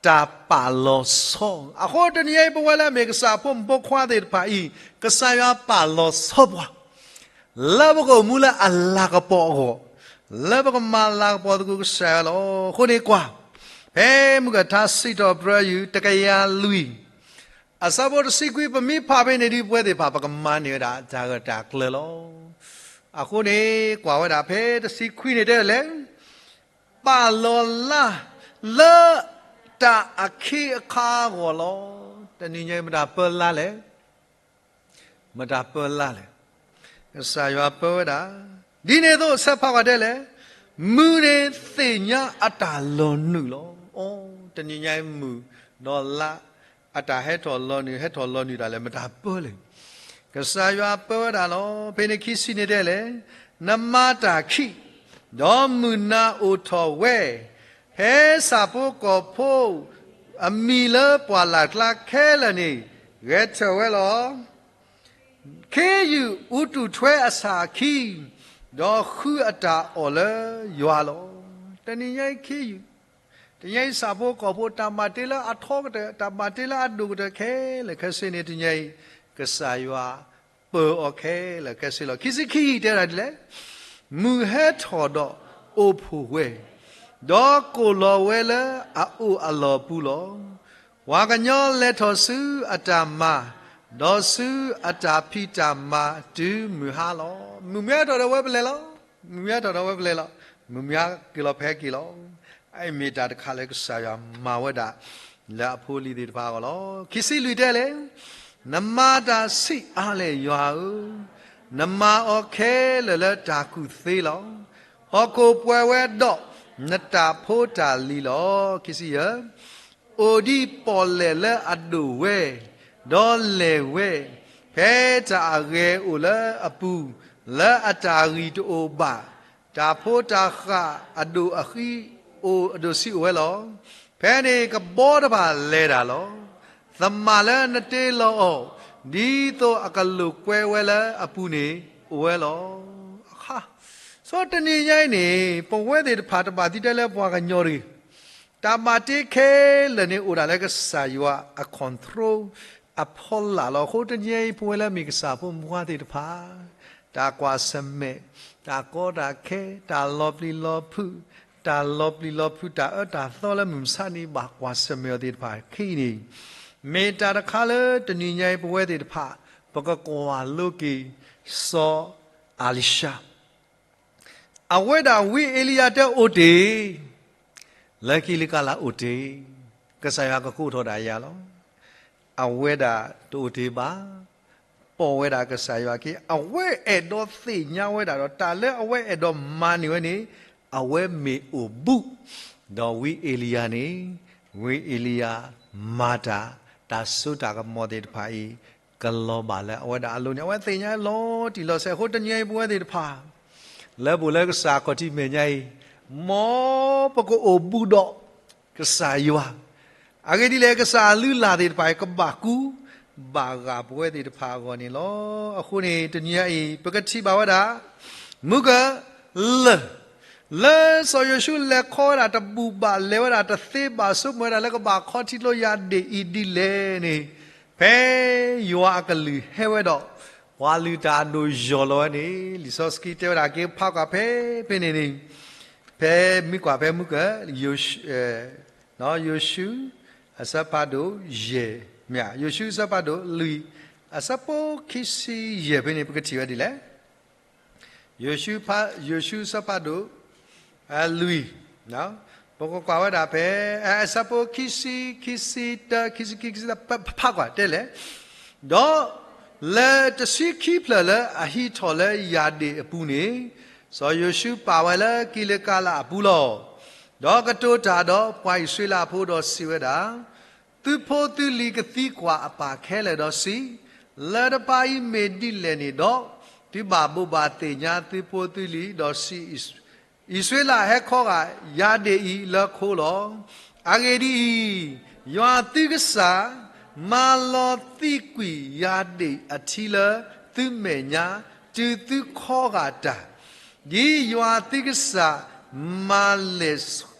တၢ်ပာ်လီၤဆီ. အဃိတနံၤအံၤ ပဝဲလၢအမ့ၢ်ကစၢ်အဖိမုၣ်ဖိခွါသ့ၣ်တဖၣ်အံၤ ကစၢ်ယွၤပာ်လီၤဆီပှၤ လၢပကအိၣ်မူလၢအလၤကပီၤအဂီၢ်, လၢပကမၤလၤကပီၤသကိးကစၢ်ယွၤလီၤ. အဃိန့ၣ်ကွၢ်, ဖဲမုၢ်ကထါစံးထီၣ်ပတြၢၤယုၢ် တကယၤလွံၢ် အဆၢဖိတဆံခွံ ပမ့ၢ်ဖးဖဲန့ၣ်ဒီး ပဝဲသ့ၣ်တဖၣ် ပကမၤန့ၢ်ဝဲဒၣ်တၢ်ဂၢၢ်တၢ်ကျၢၤလီၤ. အဃိန့ၣ် ကွၢ်ဝဲဒၣ်ဖဲတဆံခွံန့ၣ်တဲလဲၣ် ပာ်လီၤလးလၢတၢ်အခ့အခါအဂီၢ်လီၤ. တနံၤညါအံၤ မတၤပၢလါလဲၣ်, မတၤပၢလါလဲၣ်. ကစၢ်ယွၤပၢဝဲဒၣ်, ဒ်န့ၣ်အသိး ဆၢဖးကွၢ်တဲလဲၣ်, မုၢ်န့ၣ်သ့ၣ်ညါအတၢ်လီၤနုာ်လီၤ. အိ တနံၤညါအံၤမုၢ်ဒီးလါ အတၢ်ဟဲထီၣ်လီၤနုာ် ဟဲထီၣ်လီၤနုာ်တၢ်လဲၣ် မတၤပၢလဲၣ်. ကစၢ်ယွၤပၢဝဲဒၣ်လီၤ. ဖဲန့ၣ်ခံဆံန့ၣ်တဲလဲၣ်, နမၤတၢ်ခံး, ဒီးမုၢ်နၤအိၣ်ထီၣ်ဝဲ, ဖဲဆၣ်ဖိကီၢ်ဖိ အမံၤလၢပှၢ်လၢ်ကျါခဲလၢာ်န့ၣ် ဂဲၤထၢၣ်ဝဲလီၤ. ခ့ယုၢ်အူတူၢ်ထွဲအဆၣ်အခံ, ဒီးဃုအတၢ်အီၣ်လၢယွၤလီၤ. တနံၤညါအံၤခ့ယုၢ်, တနံၤညါအံၤဆၣ်ဖိကီၢ်ဖိ တၢ်မၤတ့လၢအထီကတၢၢ် တၢ်မၤတ့လၢအဒိၣ်ကတၢၢ်ခဲလၢာ်ခဲဆ့န့ၣ် တနံၤညါအံၤ ကစၢ်ယွၤပၢအီၤခဲလၢာ်ခဲဆ့လီၤ. ခံဆံခံတဲဒၣ်ဒ်လဲၣ်, မုၢ်ဟဲထီၣ်ဒီးအိၣ်ဖှိၣ်ဝဲ, ဒီးကိၢ်လီၤဝဲလၢအအိၣ်အလီၢ်ပူၤလီၤ. ပှၤကညီလဲၤထီၣ်ဆူအတၢ်မၤ, ဒီးဆူအတၢ်ဖံးတၢ်မၤတုၤမုၢ်ဟါလီၤ. မုၢ်မ့ၢ်ဟဲထီၣ်ဒီးဝဲပလဲၤလီၤ. မုၢ်မ့ၢ်ဟဲထီၣ်ဒီးဝဲပလဲၤလီၤ. မုၢ်မ့ၢ်ဟါက့ၤလီၤဖဲက့ၤလီၤ. အမ့ၢ်တၢ်တခါလၢကစၢ်ယွၤမၤဝဲဒၣ် လၢအဖိအလံၤသ့ၣ်တဖၣ်အဂီၢ်လီၤ. ခံဆံလွံၢ်တဲလဲၣ်, နမၤတၢ်ဆံးအါလဲၣ်ယွၤဧၢ, နမၤအီၤခဲလၢာ်လၢတၢ်ကူၣ်သ့လီၤ. ဟီၣ်ခိၣ်ပှဲၤဝဲဒီးနတၢ်ဖိတၢ်လံၤလီၤ. ခံဆံယဲၢ်, အိၣ်ဒံးပီၣ်လဲၣ်လၢအဒိၣ်ဝဲ, ဒီးလဲၢ်ဝဲ, ဖဲတၢ်အဂဲၤအိၣ်လၢအပူၤ, လၢအတၢ်ဂံၢ်တအိၣ်ဘၣ်, တၢ်ဖိတၢ်ဃၣ်အဒိၣ်အဃံ အိၣ်အဒိၣ်ဆံးအိၣ်ဝဲလီၤ. ဖဲန့ၣ်ကဘီတဖၣ်လဲၤတၢ်လီၤ. သမၣ်လၢနတ့လီၤအီၤ ဒ်သိးအကလိာ်ကွဲဝဲလၢအပူၤန့ၣ် အိၣ်ဝဲလီၤ. အခါ ဆိတနံၤညါအံၤန့ၣ် ပဝဲသ့ၣ်တဖၣ်တဘၣ်သံတဲလၢပှၤကညီတဂ့ၤ. တၢ်ဘၣ်တ့ခဲလၢာ်န့ၣ်အိၣ်ဒၣ်လၢကစၢ်ယွၤအ control အဖီလာ်လီၤ. အဃိတနံၤညါအံၤ ပဝဲလၢမ့ၢ်ကစၢ်ဖိမုၣ်ခွါသ့ၣ်တဖၣ် တၢ်ကွၢ်ဆၢၣ်မဲာ်, တၢ်ကီတၢ်ခဲ, တၢ်လီၤပျံၤလီၤဖုး, တၢ်လီၤပျံၤလီၤဖုး တၢ်အၢတၢ်သီလၢမုၢ်မဆါန့ၣ် ဘၣ်ကွၢ်ဆၢၣ်မဲာ်အီၤသ့ၣ်တဖၣ်ခံန့ၣ် မ့ၢ်တၢ်တခါလၢတနံၤညါအံၤ ပဝဲသ့ၣ်တဖၣ် ပကကွၢ်လိက့ၤ စီၤအ့လံၡါ အဝဲဒၣ်ဝံအ့လံယၤတဲအိၣ်တ့ၢ်, လၢကံလကၤလးအိၣ်တ့ၢ်, ကစၢ်ယွၤကကိးထီၣ်ဒၣ်ယၤလီၤ. အဝဲဒၣ်တအိၣ်တ့ၢ်ဘၣ်, ပိာ်ဝဲဒၣ်ကစၢ်ယွၤခံ, အဝဲအဲၣ်ဒိးသ့ၣ်ညါဝဲဒၣ်ဒီး တၢ်လၢအဝဲအဲၣ်ဒိးမၤန့ၢ်ဝဲန့ၣ် အဝဲမ့ၢ်အိၣ်ဘူး, ဒီးဝံအ့လံယၤန့ၣ် ဝံအ့လံယၤမၤတၢ်, တၢ်စိတၢ်ကမီၤသ့ၣ်တဖၣ်အံၤ ကလီၤဘၣ်လၢအဝဲဒၣ်အလိၤန့ၣ် အဝဲသ့ၣ်ညါလီၤတံၢ်လီၤဆဲး. အဃိတနံၤအံၤပဝဲသ့ၣ်တဖၣ် လၢပအိၣ်လၢကစၢ်ခီၣ်ထံးမဲာ်ညါအံၤ, မ်ပကအိၣ်ဘူးဒီးကစၢ်ယွၤ, အဂ့ၢ်ဒ်လဲၣ် ကစၢ်အလုၢ်အလၢ်သ့ၣ်တဖၣ်အံၤ ကဘၣ်ကူဘၣ်ဂာ်ပဝဲသ့ၣ်တဖၣ်အဂီၢ်န့ၣ်လီၤ. အဃိန့ၣ် တနံၤညါအံၤ ပကထံၣ်ဘၣ်ဝဲဒၣ် မုၢ်ကလၢာ် လၢစီၤယိၤၡူလဲၤခီဝဲဒၣ် တဘူၣ်ဘၣ်လဲၤဝဲဒၣ် တသ့ဘၣ်ဆိကမိၣ်ဝဲဒၣ်လၢကဘၣ်ခီထံကျိယၤဒ့ၣ်အံၤဒ်လဲၣ်န့ၣ်, ဖဲယွၤအကလုၢ်ဟဲဝဲဒီး ပှၤလုၢ်တၢ်အဒိၣ်ယီၢ်လီၤဝဲန့ၣ် လံာ်စီဆှံတဲဝဲဒၣ်က့ၤဖးကွၢ်ဖဲဖဲန့ၣ်န့ၣ်, ဖဲမ့ၢ်ကွၢ်ဖဲမုၢ်က ယိၤၡူ အဆၢဖးဒိၣ်ယဲၢ်, မ့ၢ်ဧါ, ယိၤၡူအဆၢဖးဒိၣ်လွံၢ် အဆၢဖိခံဆံယဲၢ်ဖဲန့ၣ် ပကထံၣ်ဝဲဒ်လဲၣ်. ယိၤၡူ ယိၤၡူအဆၢဖးဒိၣ်လွံၢ်, ပကကွၢ်ဝဲဒၣ်ဖဲ အဆၢဖိခံဆံ, ခံဆံတၢ, ခံဆံခံ, ခံဆံသၢ, ဖးကွၢ်တဲလဲၣ်. ဒီးလၢတဆံခံဖျၢၣ်လၢအဟံးထီၣ်လၢယၤဒ့ၣ်အပူၤန့ၣ်, စီၤယိၤၡူပာ်ဝဲလၢကံလကၤလးအပူၤလီၤ. ဒီးကတိၤတၢ်ဒီးပှၤအံၣ်စရ့လးဖိဒီးစံးဝဲဒၣ်, သုဖိသုလံၤကသံကွၢ်အပၢ်ခဲလၢာ်ဒီးစံး, လၢတပၤအံၤမ့ၢ်ဒ်လဲၣ်န့ၣ်ဒီး, သုဘၣ်ဘိးဘၣ်သ့ၣ်ညါသုဖိသုလံၤဒီးစံး, အံၣ်စရ့လးဟဲခီဂာ်ယၤဒ့ၣ်အံၤလၢခိလီၤ. အဂ့ၢ်ဒ်အံၤ, ယွၤသုကစၢ် မၤလီၤသံကွံာ်ယၤဒ့ၣ်အထံလၢသုမဲာ်ညါ, တုၤသုခီဂာ်တၢ် ဒ်ယွၤသုကစၢ် မၤလဲၣ်,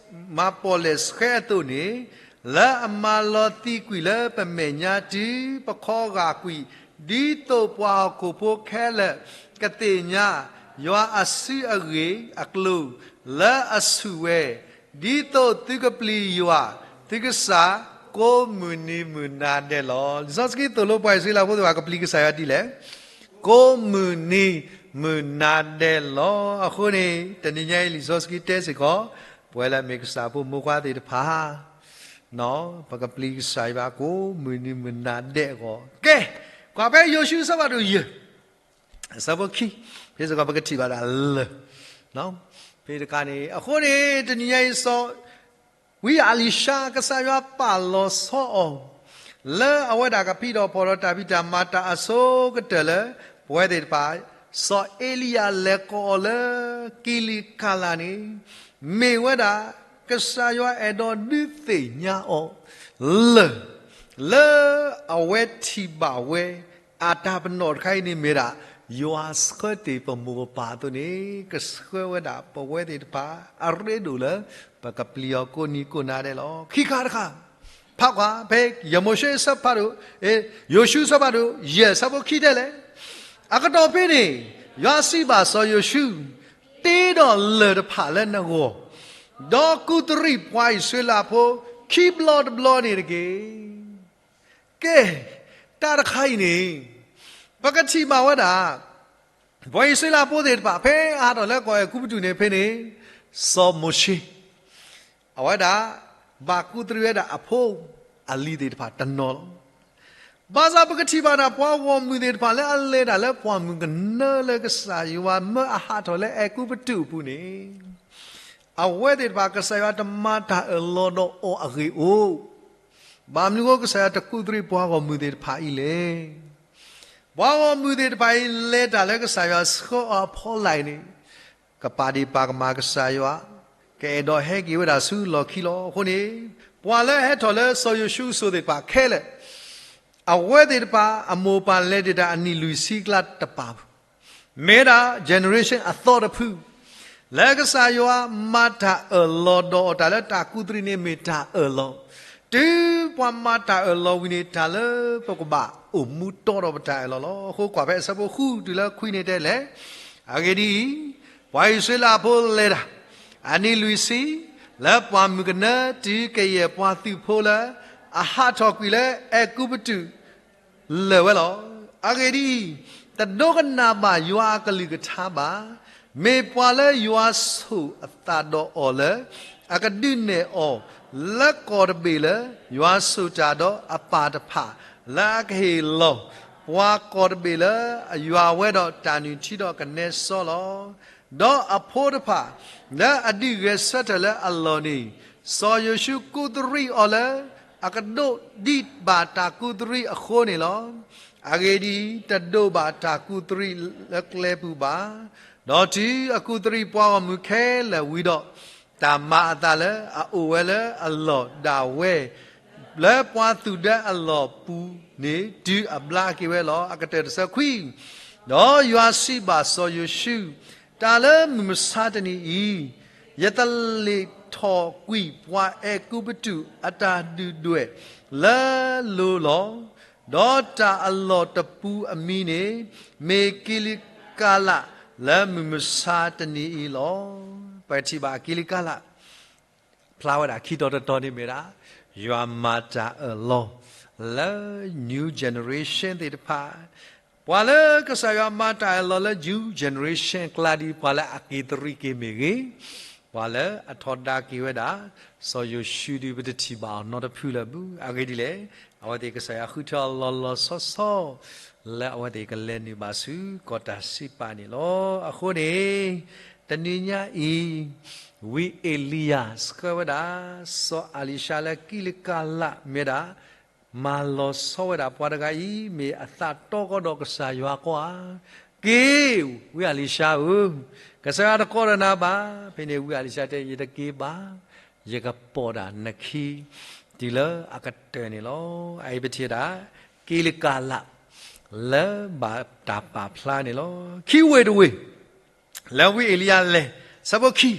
မၤပီၣ်လဲၣ်ဆှဲအသိးန့ၣ်, လၢအမၤလီၤသံကွံာ်လၢပမဲာ်ညါတုၤပခီဂာ်ကွံာ်, ဒ်သိးပှၤဟီၣ်ခိၣ်ဖိခဲလၢာ်ကသ့ၣ်ညါ ယွၤအစုအဂ့ၢ်အကျိၤလၢအဆူၣ်ဝဲ, ဒ်သိးသုကပျံၤယွၤသုကစၢ် ကိးမုၢ်နံၤမုၢ်နၤဒဲးလီၤ. လံာ်စီဆှံသိၣ်လိပှၤအံၣ်စရ့လးဖိသ့ၣ်တဖၣ်ကပျံၤကစၢ်ယွၤဒ်လဲၣ်. ကိးမုၢ်နံၤမုၢ်နၤဒဲးလီၤ. အဃိန့ၣ် တနံၤညါအံၤလံာ်စီဆှံတဲစ့ၢ်ကီး ပဝဲလၢမ့ၢ်ကစၢ်ဖိမုၣ်ခွါသ့ၣ်တဖၣ် ပကပျံၤကစၢ်ယွၤကိးမုၢ်နံၤမုၢ်နၤဒဲးအဂီၢ်. ကဲ, ကွၢ်ဖဲယိၤၡူအဆၢဖးဒိၣ်ယဲၢ် အဆၢဖိခံ, ဖဲစ့ၢ်ကီးပကထံၣ်ဘၣ်ဒၣ်လၢ ဖဲတခါန့ၣ် အဃိန့ၣ် တနံၤညါအံၤစီၤ ဝံအ့လံၡါ ကစၢ်ယွၤပာ်လီၤဆီအီၤ လၢအဝဲဒၣ်ကဖံးဒီးဖီၣ်ဒီးတၢ်ဖံးတၢ်မၤတၢ်အဆိကတၢၢ်လၢ ပဝဲသ့ၣ်တဖၣ် စီၤအ့လံယၤလဲၤကိးအီၤလၢကံလံကၤလးန့ၣ် မ့ၢ်ဝဲဒၣ် ကစၢ်ယွၤအဲၣ်ဒိးဒုးသ့ၣ်ညါအီၤ လၢၢ် လၢအဝဲထံၣ်ဘၣ်ဝဲ အတၢ်ပနီၣ်တခါအံၤန့ၣ်မ့ၢ်ဒၣ် ယွၤဆှၢတ့ၢ်ပမိၢ်ပပၢ်အသိးန့ၣ် ကဆှၢဝဲဒၣ်ပဝဲသ့ၣ်တဖၣ် အရ့ဒိၣ်လၢ ပကပျံၤအီၤကိးနံၤကိးနၤဒဲးလီၤ. ခံခါတခါ ဖးကွၢ် ဖဲယမိၤၡ့အဆၢဖးဒိၣ်, ယိၤၡူအဆၢဖးဒိၣ် ယဲၢ်ဆၢဖိခံတဲလဲၣ်. အကတီၢ်ဖဲန့ၣ် ယွၤစံးဘၣ်စီၤယိၤၡူ, တ့ဒီးလၢၢ်တဖၣ်လၢနဂီၢ်, ဒီးကူးတရံးပှၤအံၣ်စရ့လးဖိ ခံဘျီတဘျီန့ၣ်တက့ၢ်. ကဲ, တၢ်တခါအံၤန့ၣ် ပကထံၣ်ဘၣ်ဝဲဒၣ် ပှၤအံၣ်စရ့လးဖိသ့ၣ်တဖၣ် ဖဲအဟးထီၣ်လၢကီၢ်အဲၤကူပတူးန့ၣ်ဖဲန့ၣ် စီၤမိၤၡ့ အဝဲဒၣ် ဘၣ်ကူးတရံးဝဲဒၣ်အဖိအလံၤသ့ၣ်တဖၣ်တနီၤလီၤ. ဘၣ်ဆၣ်ပကထံၣ်ဘၣ်ဒၣ် ပှၤဂီၢ်မုၢ်သ့ၣ်တဖၣ်လၢအလဲၤတၢ်လၢပှၢ်မုၢ်ကနၢလၢကစၢ်ယွၤမၢအဟးထီၣ်လၢအဲၤကူပတူးအပူၤန့ၣ် အဝဲသ့ၣ်တဖၣ် ကစၢ်ယွၤတမၤတၢ်အၢၣ်လီၤဒီးအီၤအဂ့ၢ်အိၣ်, ဘၣ်မနုၤအဃိကစၢ်ယွၤတကူးတရံးပှၤဂီၢ်မုၢ်သ့ၣ်တဖၣ်အံၤလဲၣ်. ပှၤဂီၢ်မုၢ်သ့ၣ်တဖၣ်အံၤ လဲၤတၢ်လၢကစၢ်ယွၤဆှၢအီၤအဖီလာ်အံၤန့ၣ် ကပာ်ဒ့ၣ်ပာ်ကမၣ်ကစၢ်ယွၤ, ကအဲၣ်ဒိးဟဲက့ၤဝဲဒၣ်ဆူလီၢ်ခံလီၤ. အဃိန့ၣ် ပှၤလၢအဟဲထီၣ်လၢစီၤယိၤၡူအစိၤသ့ၣ်တဖၣ်ခဲလၢာ် အဝဲသ့ၣ်တဖၣ် အမိၢ်ပၢ်လဲၤတ့ၢ်တၢ်အနံၣ်လွံၢ်ဆံကျါတပာ်ဘၣ် မ့ၢ်ဒၣ် generation အသီတဖု လၢကစၢ်ယွၤမၤတၢ်အၢၣ်လီၤဒီးအီၤ တၢ်လၢတၢ်ကူးတရံးန့ၣ်မ့ၢ်တၢ်အၢၣ်လီၤ, တုၤပှၤမၤတၢ်အၢၣ်လီၤဝံၤန့ၣ် တၢ်လၢပကဘၣ်အိၣ်မူတီဒီးပတၢ်အၢၣ်လီၤလီၤ. အဃိကွၢ်ဖဲအဆၢဖိဃုတုၤလၢခွံန့ၣ်တဲလဲၣ်. အဂ့ၢ်ဒ်အံၤ, ပှၤအံၣ်စရ့လးဖိလဲၤတၢ် အနံၣ်လွံၢ်ဆံ လၢပှၢ်မုၢ်ကနၢတုၤကယဲၢ်ပှၤသုးဖိလၢ အဟးထီၣ်ကွံာ်လၢအဲၤကူပတူး လၢာ်ဝဲလီၤ. အဂ့ၢ်ဒ်အံၤ, တဒိကနၣ်ဘၣ်ယွၤအကလုၢ်ကထါဘၣ်. မ့ၢ်ပှၤလၢယွၤဆိၣ်အသးဒီးအီၤလၢ အကဒုးနဲၣ်အီၤ လၢကီၢ်တဘ့ၣ်လၢ ယွၤဆိၣ်တၢ်ဒီးအပၢ်တဖၣ် လၢအကဟ့ၣ်လီၤ ပှၤကီၢ်တဘ့ၣ်လၢ ယွၤဝဲဒီးတၢ်နုၢ်ထံဒီးကနဲစီလီၤ. ဒီးအဖိတဖၣ် လၢအဒုးဂဲၤဆၢထၢၣ်လၢအလီၢ်န့ၣ် စီၤယိၤၡူကူးတရံးအီၤလၢ အကဒိးဒံးဘၣ်တၢ်ကူးတရံးအဃိန့ၣ်လီၤ. အဂ့ၢ်ဒ်အံၤ, တဒိးဘၣ်တၢ်ကူးတရံးလၢကျဲပူၤဘၣ်. ဒီးတုၤအကူးတရံးပှၤဂီၢ်မုၢ်ခဲလၢာ်ဝံၤဒီး, တၢ်မၤအသးလၢအအိၣ်ဝဲလၢအလီၢ်ဒၣ်ဝဲ လၢပှၤသူၣ်ဒၢအလီၢ်ပူၤန့ၣ် တုၤအဘျါက့ၤဝဲလီၤ. အကတၢၢ်တဆၢခွံ, ဒီးယွၤစံးဘၣ်စီၤယိၤၡူ, တၢ်လၢမုၢ်မဆါတနံၤအံၤ, ယသလ့ၣ်ထီၣ်ကွံာ်ပှၤအဲၤကူပတူးအတၢ်ဒုၣ်ဒွဲၣ်လၢလိၤလီၤ. ဒီးတၢ်အလီၢ်တပူၤအမံၤန့ၣ် မ့ၢ်က့လံကၤလးလၢမုၢ်မဆါတနံၤအံၤလီၤ. ပထံၣ်ဘၣ်က့လံကၤလး ဖျါဝဲဒၣ်ခံတီၤတတီၤန့ၣ်မ့ၢ်ဒၣ် ယွၤမၤတၢ်အၢၣ်လီၤ လၢ new generation သ့ၣ်တဖၣ်, ပှၤလၢကစၢ်ယွၤမၤတၢ်အၢၣ်လီၤလၢ new generation ကျါဒ် ပှၤလၢအက့ၤတရံးက့ၤမ့ၢ်ဂ့ၤ, ပှၤလၢအထီဒါက့ၤဝဲဒၣ် စီၤယိၤၡူဒုး ပတထံၣ်ဘၣ်အီၤနီတဖုလၢၤဘၣ်. အဂ့ၢ်ဒ်လဲၣ်, အဝဲသ့ၣ်ကစၢ်ယွၤဃုထၢအီၤလီၤလီၤဆီဆီ လၢအဝဲသ့ၣ်ကလဲၤနုာ်ဘၣ်ဆူကီၢ်တၢ်စံးပာ်န့ၣ်လီၤ. အဃိန့ၣ် တနံၤညါအံၤ ဝံအ့လံယၤဆှၢဝဲဒၣ် စီၤအလံၤၡါလၢကံလကၤလးမ့ၢ်ဒၣ် မၤလီၤဆီဝဲဒၣ်ပှၤတဂၤအံၤ မ့ၢ်အသးတီကီဒီးကစၢ်ယွၤကီးဧါ. က့ၤ, ဝံအလံၤၡါဧၢ, ကစၢ်ယွၤတကိးဒီးနၤဘၣ်. ဖဲန့ၣ်ဝံအလံၤၡါတဲ ယတက့ၤဘၣ်, ယကပိာ်ဒၣ်နခံ တုၤလၢအကတၢၢ်န့ၣ်လီၤ. အအံၤပထံၣ်ဒၣ် က့လကၤလး လၢဘၣ်တၢ်ပာ်ဖျါန့ၣ်လီၤ. ခံဝ့ၢ်တဝ့ၢ် လၢဝံအ့လံယၤလဲၤ ဆၢဖိခံ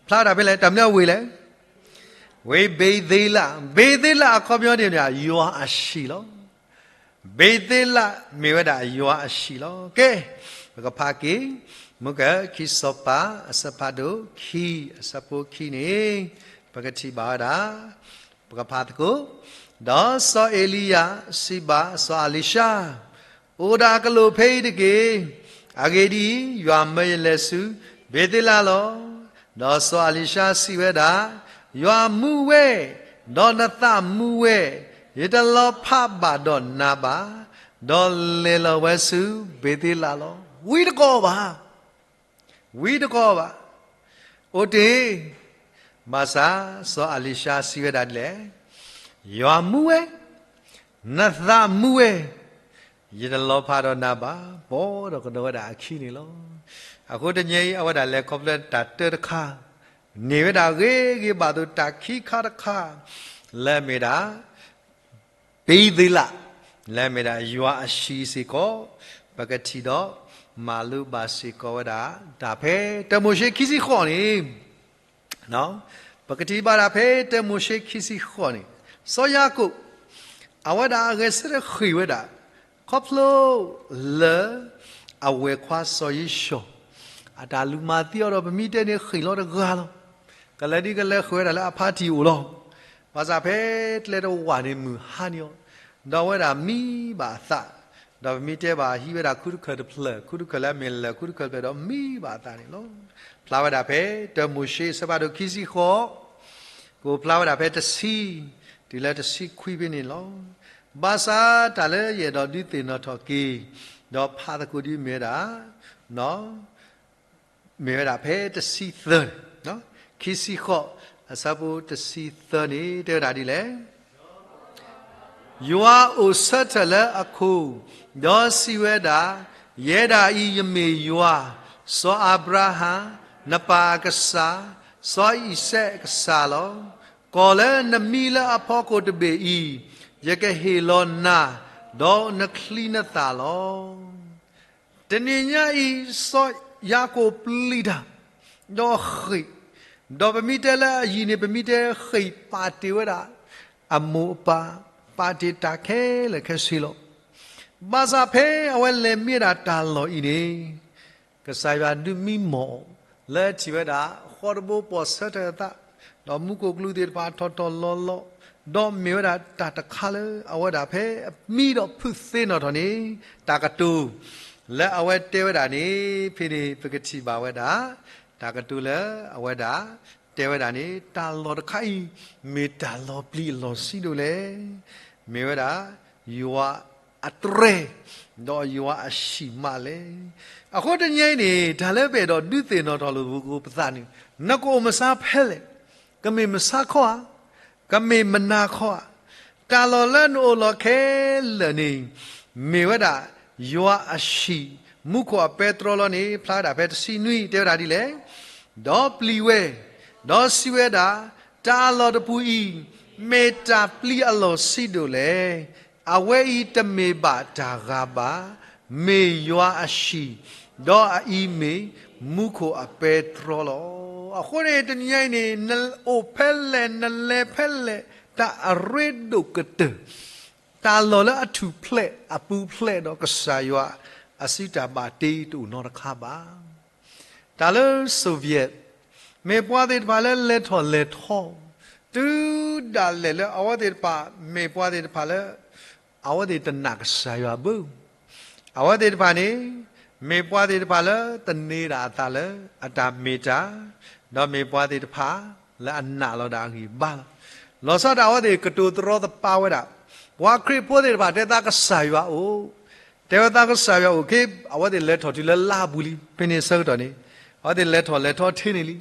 ဖျါဝဲဒၣ်ဖဲလဲၣ်, တၢ်မနုၤအဝ့ၢ်လဲၣ်. ဝ့ၢ်ဘ့ၤသ့လး, ဘ့ၤသ့လးအခီပညီန့ၣ် ယွၤအဟံၣ်လီၤ. ဘ့ၤသ့လးမ့ၢ်ဝဲဒၣ်ယွၤအဟံၣ်လီၤ. ကဲ, ပကဖးက့ၤ မုက ခံစီၤပၤ အဆၢဖးဒိၣ်ခံ အဆၢဖိခံန့ၣ် ပကထံၣ်ဘၣ်ဝဲဒၣ် ပကဖးသကိး, ဒီးစီၤအ့လံယၤစံးဘၣ်စီၤအလံၤၡါ, အိၣ်ဒၣ်အကလုာ်ဖဲအံၤတက့ၢ်. အဂ့ၢ်ဒ်အံၤ, ယွၤမၢယလဲၤဆူဘ့ၤသ့လးလီၤ. ဒီးစီၤအလံၤၡါစံးဝဲဒၣ်, ယွၤမူဝဲ, ဒီးနသးမူဝဲ, ယတလီၤဖးဘၣ်ဒီးနၤဘၣ်. ဒီးလဲၤလီၤဝဲဆူဘ့ၤသ့လးလီၤ. ဝံတကိးဘၣ် ဝံတကိးဘၣ်. အိၣ်တ့ၢ်, ဘၣ်ဆၣ် စီၤအလံၤၡါစံးဝဲဒၣ်ဒ်လဲၣ်, ယွၤမူဝဲ, နသးမူဝဲ, ယတလီၤဖးဒီးနၤဘၣ်. ပိာ်ဒီးကဒီးဝဲဒၣ်အခံန့ၣ်လီၤ. အဃိတနံၤအံၤ အဝဲဒၣ်လဲၤခီဖျိတၢ်တၢတခါ, န့ၢ်ဝဲဒၣ်ဂ့ၤဂ့ၤဘၣ်သိးတၢ်ခံခါတခါ, လၢအမ့ၢ်ဒၣ် ဘ့ၤသ့လး, လၢအမ့ၢ်ဒၣ်ယွၤအဟံၣ်စ့ၢ်ကီး, ပကထံၣ်ဒီးမၤလိဘၣ်စ့ၢ်ကီးဝဲဒၣ် တၢ်ဖဲတၢမိၤၡ့ခံဆံဃိးန့ၣ်, ပကထံၣ်ဘၣ်ဒၣ်ဖဲတၢမိၤၡ့ခံဆံဃိးန့ၣ်, စီၤယၤကိာ် အဝဲဒၣ်အဂဲၤဆၢထၢၣ်ဃ့ၢ်ဝဲဒၣ် ခီဖျိလၢ အဝဲၢ်ခွါစီၤယံၡီၤ အတၢ်လူၤမၤသံအီၤဒီး ပမ့ၢ်တဲန့ၣ်ဃ့ၢ်လီၤတဂၤလီၤ. ကလဲၤဒ်ကလဲၤဃ့ၢ်ဝဲဒၣ်လၢအဖါတံၢ်အိၣ်လီၤ. ဘၣ်ဆၣ်ဖဲကျဲတဝာ်န့ၣ်မုၢ်ဟါန့ၢ်အီၤ, ဒီးအဝဲဒၣ်မံဘၣ်အသး, ဒီးပမ့ၢ်တဲဘၣ်ဟံးဝဲဒၣ်ခူတခၢၣ်တဖျၢၣ်, ခူတခၢၣ်လၢအမ့ၢ်လၢာ်ခူတခၢၣ်တဖျၢၣ်ဒီးမံဘၣ်အသးန့ၣ်လီၤ. ဖျါဝဲဒၣ်ဖဲတၢမိၤၡ့အဆၢဖးဒိၣ်ခံဆံဃိး, ကအိၣ်ဖျါဝဲဒၣ်ဖဲတဆံ, တုၤလၢတဆံခွံဖဲန့ၣ်လီၤ. ဘၣ်ဆၣ်တၢ်လၢယအဲၣ်ဒိးဒုးသ့ၣ်နီၣ်ထီၣ်က့ၤ, ဒီးဖးသကိးဒ်မ့ၢ်ဝဲဒၣ် မ့ၢ်ဝဲဒၣ်ဖဲတဆံသၢ, ခံဆံဃိး အဆၢဖိတဆံသၢန့ၣ် တဲဝဲဒၣ်ဒ်လဲၣ်. ယွၤအိၣ်ဆၢထၢၣ်လၢအခိၣ်, ဒီးစံးဝဲဒၣ်, ယဲဒၣ်အံၤယမ့ၢ်ယွၤ, စီၤအၤဘြၤဟၣ်, နပၢ်အကစၢ်, စီၤအံၤစဲးကစၢ်လီၤ. ကီၢ်လၢနမံလၢအဖီခိၣ်တဘ့ၣ်အံၤ, ယကဟ့ၣ်လီၤနၤ, ဒီးနချံနသၣ်လီၤ. တနံၤညါအံၤ စီၤယၤကိာ်ပျံၤတၢ်, ဒီးဃ့ၢ်, ဒီးပမ့ၢ်တဲလၢအယံၤန့ၣ် ပမ့ၢ်တဲဃ့ၢ်ပာ်တ့ၢ်ဝဲဒၣ် အမိၢ်အပၢ်, ပာ်တ့ၢ်တၢ်ခဲလၢာ်ခဲဆ့လီၤ. ဘၣ်ဆၣ်ဖဲအဝဲလဲၤမံဝဲဒၣ်တၢ်လီၢ်အံၤန့ၣ် ကစၢ်ယွၤဒုးမံမီၢ်အီၤ လၢထံၣ်ဝဲဒၣ် ဃီတဘိပိာ်ဆၢထၢၣ်အသး, ဒီးမူခိၣ်ကလူးသ့ၣ်တဖၣ်ထီၣ်ထီၣ်လီၤလီၤ, ဒီးမ့ၢ်ဝဲဒၣ်တၢ်တခါလၢအဝဲဒၣ်ဖဲအမံဒီးဖုးသ့ၣ်နီၣ်ထီၣ်န့ၣ် တၢ်ကတိၤ လၢအဝဲတဲဝဲဒၣ်န့ၣ် ဖဲန့ၣ်ပကထံၣ်ဘၣ်ဝဲဒၣ် တၢ်ကတိၤလၢအဝဲဒၣ် တဲဝဲဒၣ်န့ၣ် တၢ်လီၢ်တခါအံၤ မ့ၢ်တၢ်လီၤပျံၤအလီၢ်ဆံးဒိၣ်လဲၣ်. မ့ၢ်ဝဲဒၣ် ယွၤအတြဲၤ ဒီးယွၤအဟံၣ်မးလဲၣ်. အဃိတနံၤအံၤန့ၣ် တၢ်လၢပအဲၣ်ဒိးဒုးသ့ၣ်နီၣ်ထီၣ်လိာ်ပသးန့ၣ် နကအိၣ်မဆါဖဲလဲၣ်, ကမ့ၢ်မဆါခီဧါ, ကမ့ၢ်မနၤခီဧါ, တၢ်လီၢ်လၢနအိၣ်လီၤခဲလၢာ်န့ၣ် မ့ၢ်ဝဲဒၣ် ယွၤအဟံၣ် မူခိၣ်အပဲတြီလီၤန့ၣ် ဖျါဝဲဒၣ်ဖဲတဆံနွံ တဲဝဲဒၣ်ဒ်လဲၣ်, ဒီးပျံၤဝဲ, ဒီးစံးဝဲဒၣ်, တၢ်လီၢ်တပူၤအံၤ မ့ၢ်တၢ်ပျံၤအလီၢ်ဆံးဒိၣ်လဲၣ်. အဝဲအံၤတမ့ၢ်ဘၣ်တၢ်ဂၤဘၣ်, မ့ၢ်ယွၤအဟံၣ်, ဒီးအအံၤမ့ၢ်မူခိၣ်အပဲတြီလီၤ. အဃိန့ၣ် တနံၤညါအံၤန့ၣ် နအိၣ်ဖဲလဲၣ် နလဲၤဖဲလဲၣ် တၢ်အရ့ဒိၣ်ကတၢၢ် တၢ်လီၢ်လၢအထူၣ်ဖျဲးအပူၤဖျဲးဒီးကစၢ်ယွၤ အစုတၢ်ဘၣ်တ့တအိၣ်နီတခါဘၣ်. တၢ်လၢ Soviet မ့ၢ်ပှၤသ့ၣ်တဖၣ်လၢလဲၤထီၣ်လဲၤထီ, တုၤဒၣ်လဲာ်လၢအဝဲသ့ၣ်တဖၣ် မ့ၢ်ပှၤသ့ၣ်တဖၣ်လၢ အဝဲသ့ၣ်တနာ်ကစၢ်ယွၤဘၣ်. အဝဲသ့ၣ်တဖၣ်န့ၣ် မ့ၢ်ပှၤသ့ၣ်တဖၣ်လၢသန့ၤဒၣ်အသးလၢအတၢ်မ့ၢ်တၢ်, ဒီးမ့ၢ်ပှၤသ့ၣ်တဖၣ်လၢအနာ်လီၤဒၣ်အဂံၢ်အဘါလီၤ. လီၤဆီဒၣ်တၢ်အဝဲသ့ၣ်ကတိၤတရီတပါဝဲဒၣ်, ပှၤခရံာ်ဖိသ့ၣ်တဖၣ်တဲသးကစၢ်ယွၤအိၣ်, တဲဝဲသးကစၢ်ယွၤအိၣ်က့, အဝဲသ့ၣ်လဲၤထီၣ်တုၤလၢလါပူၤလံ, ဖဲန့ၣ်ဆၢကတီၢ်န့ၣ် အဝဲသ့ၣ်လဲၤထီၣ်လဲၤထီထဲန့ၣ်လံ.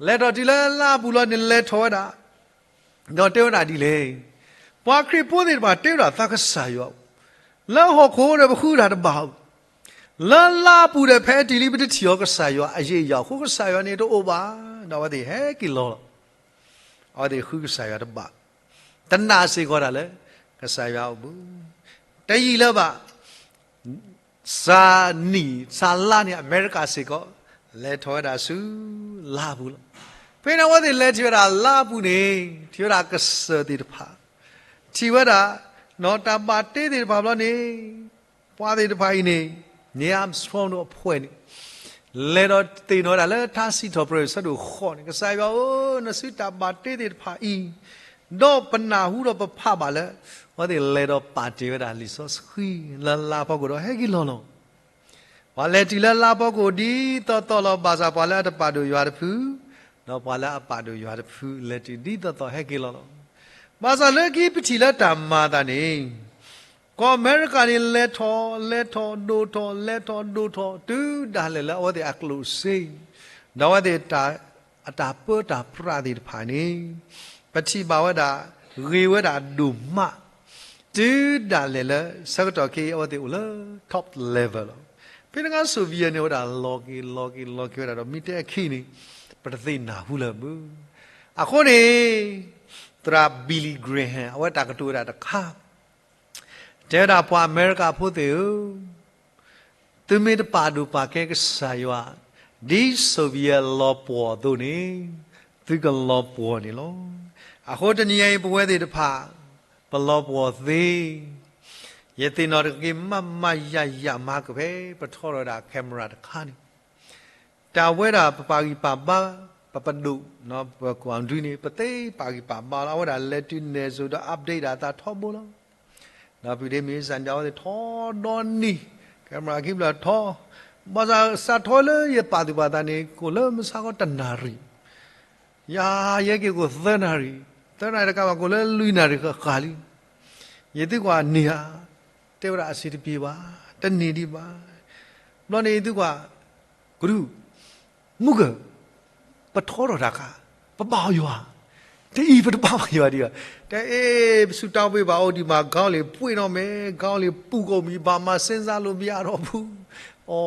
လဲၤထီၣ်တုၤလၢလါပူၤလီၤန့ၣ် လဲၤထီၣ်ဝဲဒၣ် ဒီးတဲဝဲဒၣ်ဒ်လဲၣ်, ပှၤခရံာ်ဖိသ့ၣ်တဖၣ်တဲဝဲဒၣ်သးကစၢ်ယွၤအိၣ်, လၢဟီၣ်ခိၣ်ဒီးပဃုတၢ်တဘၣ်, လၢလါပူၤဒီးဖဲအတုၤလံပတထံၣ်အီၤကစၢ်ယွၤအယံာ်အယီာ်အဃိ ကစၢ်ယွၤန့ၣ်တအိၣ်ဘၣ်, ဒီးအဝဲသ့ၣ်ဟဲက့ၤလီၤလီၤ. အဝဲသ့ၣ်ဃုကစၢ်ယွၤတဘၣ်, တနာ်စ့ၢ်ကီးတၢ်လၢ ကစၢ်ယွၤအိၣ်ဘၣ်. တယံာ်လၢၤဘၣ် စှၤနံၣ်စှၤလါန့ၣ် အမဲရကၤစ့ၢ်ကီး လဲၤထီၣ်ဝဲဒၣ်ဆူလါပူၤလီၤ. ဖဲန့ၣ်အဝဲသ့ၣ်လဲၤထီၣ်ဝဲဒၣ်လါပူၤန့ၣ် ထံၣ်ဝဲဒၣ်ကစၢၢ်သ့ၣ်တဖၣ်, ထံၣ်ဝဲဒၣ် နီၢ်တၢ်ဘၣ်တ့သ့ၣ်တဖၣ်ဘျီန့ၣ် ပှၤသ့ၣ်တဖၣ်အံၤန့ၣ် Neil Armstrong ဒီးအဖှဲၣ်န့ၣ် လဲၤဒီးသ့ၣ်နီၣ်ဝဲဒၣ်လၢထါစံးထီၣ်ပတြၢၤအဆၢဒိၣ်ဃိးန့ၣ် ကစၢ်ယွၤဧၢ, နစုတၢ်ဘၣ်တ့သ့ၣ်တဖၣ်အံၤ, ဒီးပနၢ်ဟူဒီးပဖးဘၣ်လၢ အဝဲသ့ၣ်လဲၤဒီးပာ်တ့ၢ်ဝဲဒၣ်လံာ်စီဆှံ လၢလါဖီခိၣ်ဒီးဟဲက့ၤလီၤလီၤ. ပှၤလဲၤတုၤလၢလါဖီခိၣ်ဒ်သိးသိးလီၤ. ဘၣ်ဆၣ်ပှၤလၢအတပာ်ဒိၣ်ယွၤတဖု, ဒီးပှၤလၢအပာ်ဒိၣ်ယွၤတဖု လဲၤတုၤဒ်သိးသိးဟဲက့ၤလီၤလီၤ. ဘၣ်ဆၣ်လၢခံပထံၣ်လၢတၢ်မၤအသးန့ၣ် ကီၢ်အမဲရကၤန့ၣ် လဲၤထီၣ်လဲၤထီၣ်ဒိၣ်ထီၣ် လဲၤထီၣ်ဒိၣ်ထီၣ် တုၤဒၣ်လဲာ်လၢအဝဲသ့ၣ်အကျိၣ်စ့ ဒီးအဝဲသ့ၣ် အတၢ်ပၢတၢ်ပြးသ့ၣ်တဖၣ်န့ၣ် ပထံၣ်ဘၣ်ဝဲဒၣ် ဂ့ၤဝဲဒၣ်ဒိၣ်မး, တုၤဒၣ်လဲာ်လၢဆၢကတီၢ်ခဲအံၤ အဝဲသ့ၣ်အိၣ်လၢ top level လီၤ. ဖဲတဂၤ Soviet န့ၣ်ဝဲဒၣ် လီၤက့ၤလီၤက့ၤလီၤက့ၤဝဲဒၣ်ဒီး မ့ၢ်တဲအခံန့ၣ် ပတသ့ၣ်နၢ်ဟူလၢၤဘၣ်. အဃိန့ၣ် သရၣ် Billy Graham အဝဲတၢ်ကတိၤဝဲဒၣ်တခါ တဲဝဲဒၣ် ပှၤအမဲရကၤဖိသ့ၣ်ဧၢ, သုမ့ၢ်တပာ်ဒိၣ်ပာ်ကဲကစၢ်ယွၤ ဒ် Soviet လီၤပှီၢ်အသိးန့ၣ် သုကလီၤပှီၢ်န့ၣ်လီၤ. အဃိတနံၤအံၤ ပဝဲသ့ၣ်တဖၣ် ပလီၤပှီၢ်သ့, ယသ့ၣ်နီၣ်တက့ၢ် မးမးယၤယၤမၤကဖဲ ပထီထီၣ်ဝဲဒၣ် camera တခါန့ၣ် တၢ်ဝဲဒၣ်ပပာ်ဂံၢ်ပာ်ဘါ ပပဒိၣ် ပကွၢ်ဒုန့ၣ် ပသ့ပာ်ဂံၢ်ပာ်ဘါလီၤ. အဝဲဒၣ်လဲၤတုၤနဲၣ်စိၤဒီး update ဒၣ်အသးထီဘိလီၤ. ဒီးဖုဒ့မ့ၢ်စၢ်န့ၣ် အဝဲသ့ၣ်ထီဒီနံၤ camera ခံဘျီထီ, ဘၣ်ဆၣ်စးထီလၢယပာ်သူၣ်ပာ်သးန့ၣ် ကိၣ်လၢမုၢ်ဆါခီတနၣ်ရံၣ်, ယၤယဲက့ၤကိၣ်သၢနၣ်ရံၣ်, သၢနၣ်ရံၣ်တကးဘၣ် ကိၣ်လၢလွံၢ်နၣ်ရံၣ်ဃၣ်ဃၣ်လံ. ယသံကွၢ်န့ၢ်ဧါ, တဲဝဲဒၣ်အဆင်တပြေဘၣ်, တန့ၢ်ဒံးဘၣ်. ဘျီန့ၣ်ယသံကွၢ် ကရူၢ်, မုၢ်ကၢၢ်, ပထီထီၣ်တၢ်ခါ, ပဘၣ်အီၤယွၤ, တအံၤပတဘၣ်ဘၣ်ယွၤဒံးဘၣ်. တဲအ့ၣ် ပစူၢ်တၢ်ဘှ့ၣ်ဘၣ်အိၣ်ဒံးမး ခေါင်းလေးပွေ့တော့မယ်, ခေါင်းလေးပူၤကိးမံၤ ဘာမှစဉ်းစားလို့မရတော့ဘူး. အိ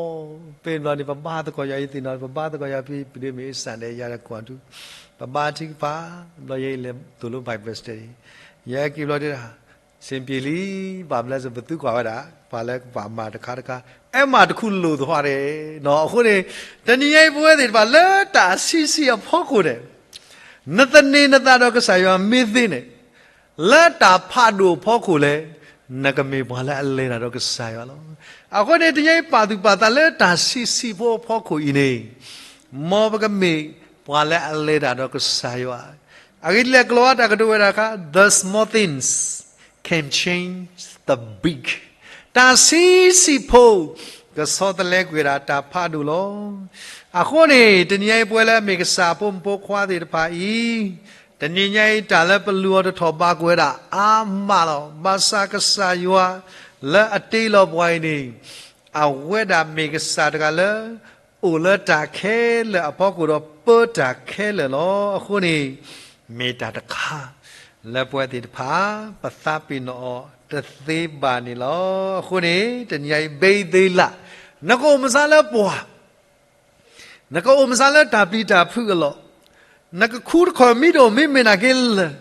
ပ့ၤဘျီန့ၣ် ပဘါသကိးယွၤ ယသ့ၣ်နီၣ် ပဘါသကိးယွၤဖဲ ပဒ့မ့ၢ်အ့စၣ်ဒဲးယၤတကွၢ်ဒု ပဘါထံကဖၣ် ဘျီယဲအံၤလဲၤသိၣ်လိ Bible study ယဲက့ၤဘျီတဲဒၣ် စ့ၣ်ပျ့ၤလံ ဘၣ်မလဲၣ်စ့ၢ် ပသုကွၢ်ဝဲဒၣ် ပှၤလၢကဘၣ်မၤတခါတခါ အဲၣ်မးတခူလိာ်သဟီၣ်ဒဲးနီၤ အဃိန့ၣ် တနံၤညါအံၤပဝဲသ့ၣ်တဖၣ် လၢတၢ်ဆံးဆံးအဖီခိၣ်န့ၣ် နသန့ၤနသးဒီးကစၢ်ယွၤမ့ၢ်သ့န့ၣ် လၢတၢ်ဖးဒိၣ်အဖီခိၣ်လဲၣ် နကမ့ၢ်ပှၤလၢအလဲၤတၢ်ဒီးကစၢ်ယွၤလီၤ. အဃိန့ၣ် တနံၤညါအံၤပာ်သူၣ်ပာ်သးလၢတၢ်ဆံးဆံးဖိအဖီခိၣ်အံၤန့ၣ် မ်ပကမ့ၢ်ပှၤလၢအလဲၤတၢ်ဒီးကစၢ်ယွၤ အဂ့ၢ်ဒ်လဲၣ် ကလီၤဝါတၢ်ကတိၤဝဲဒၣ်အခါ the small things can change the big တၢ်ဆံးဆံးဖိ ကဆီတလဲကွံာ်ဝဲဒၣ်တၢ်ဖးဒိၣ်လီၤ. အဃိန့ၣ် တနံၤညါအံၤ ပဝဲလၢအမ့ၢ်ကစၢ်ဖိမုၣ်ဖိခွါသ့ၣ်တဖၣ်အံၤ တနံၤညါအံၤ တၢ်လၢပလူၤအီၤတထီၣ်ဘၣ်ကွံာ်ဝဲဒၣ်အါမးလီၤ. ဘၣ်ဆၣ်ကစၢ်ယွၤလၢအတ့လီၤပှၤအံၤန့ၣ် အဝဲဒၣ်မ့ၢ်ကစၢ်တဂၤလၢ အိၣ်လၢတၢ်ခဲလၢာ်အဖီခိၣ်ဒီးပၢတၢ်ခဲလၢာ်လီၤ. အဃိန့ၣ် မ့ၢ်တၢ်တခါ လၢပဝဲသ့ၣ်တဖၣ် ပသးပ့ၤနီၣ်အီၤတသ့ဘၣ်န့ၣ်လီၤ. အဃိန့ၣ် တနံၤညါအံၤ ဘ့သ့လး နကအိၣ်မဆါလၢပှၤ နကအိၣ်မဆါလၢတၢ်ပျံၤတၢ်ဖုးအလီၢ်, နကခူတခီၣ်မံတအိၣ် မ့မ့ၢ်နာ်က့လၢာ်,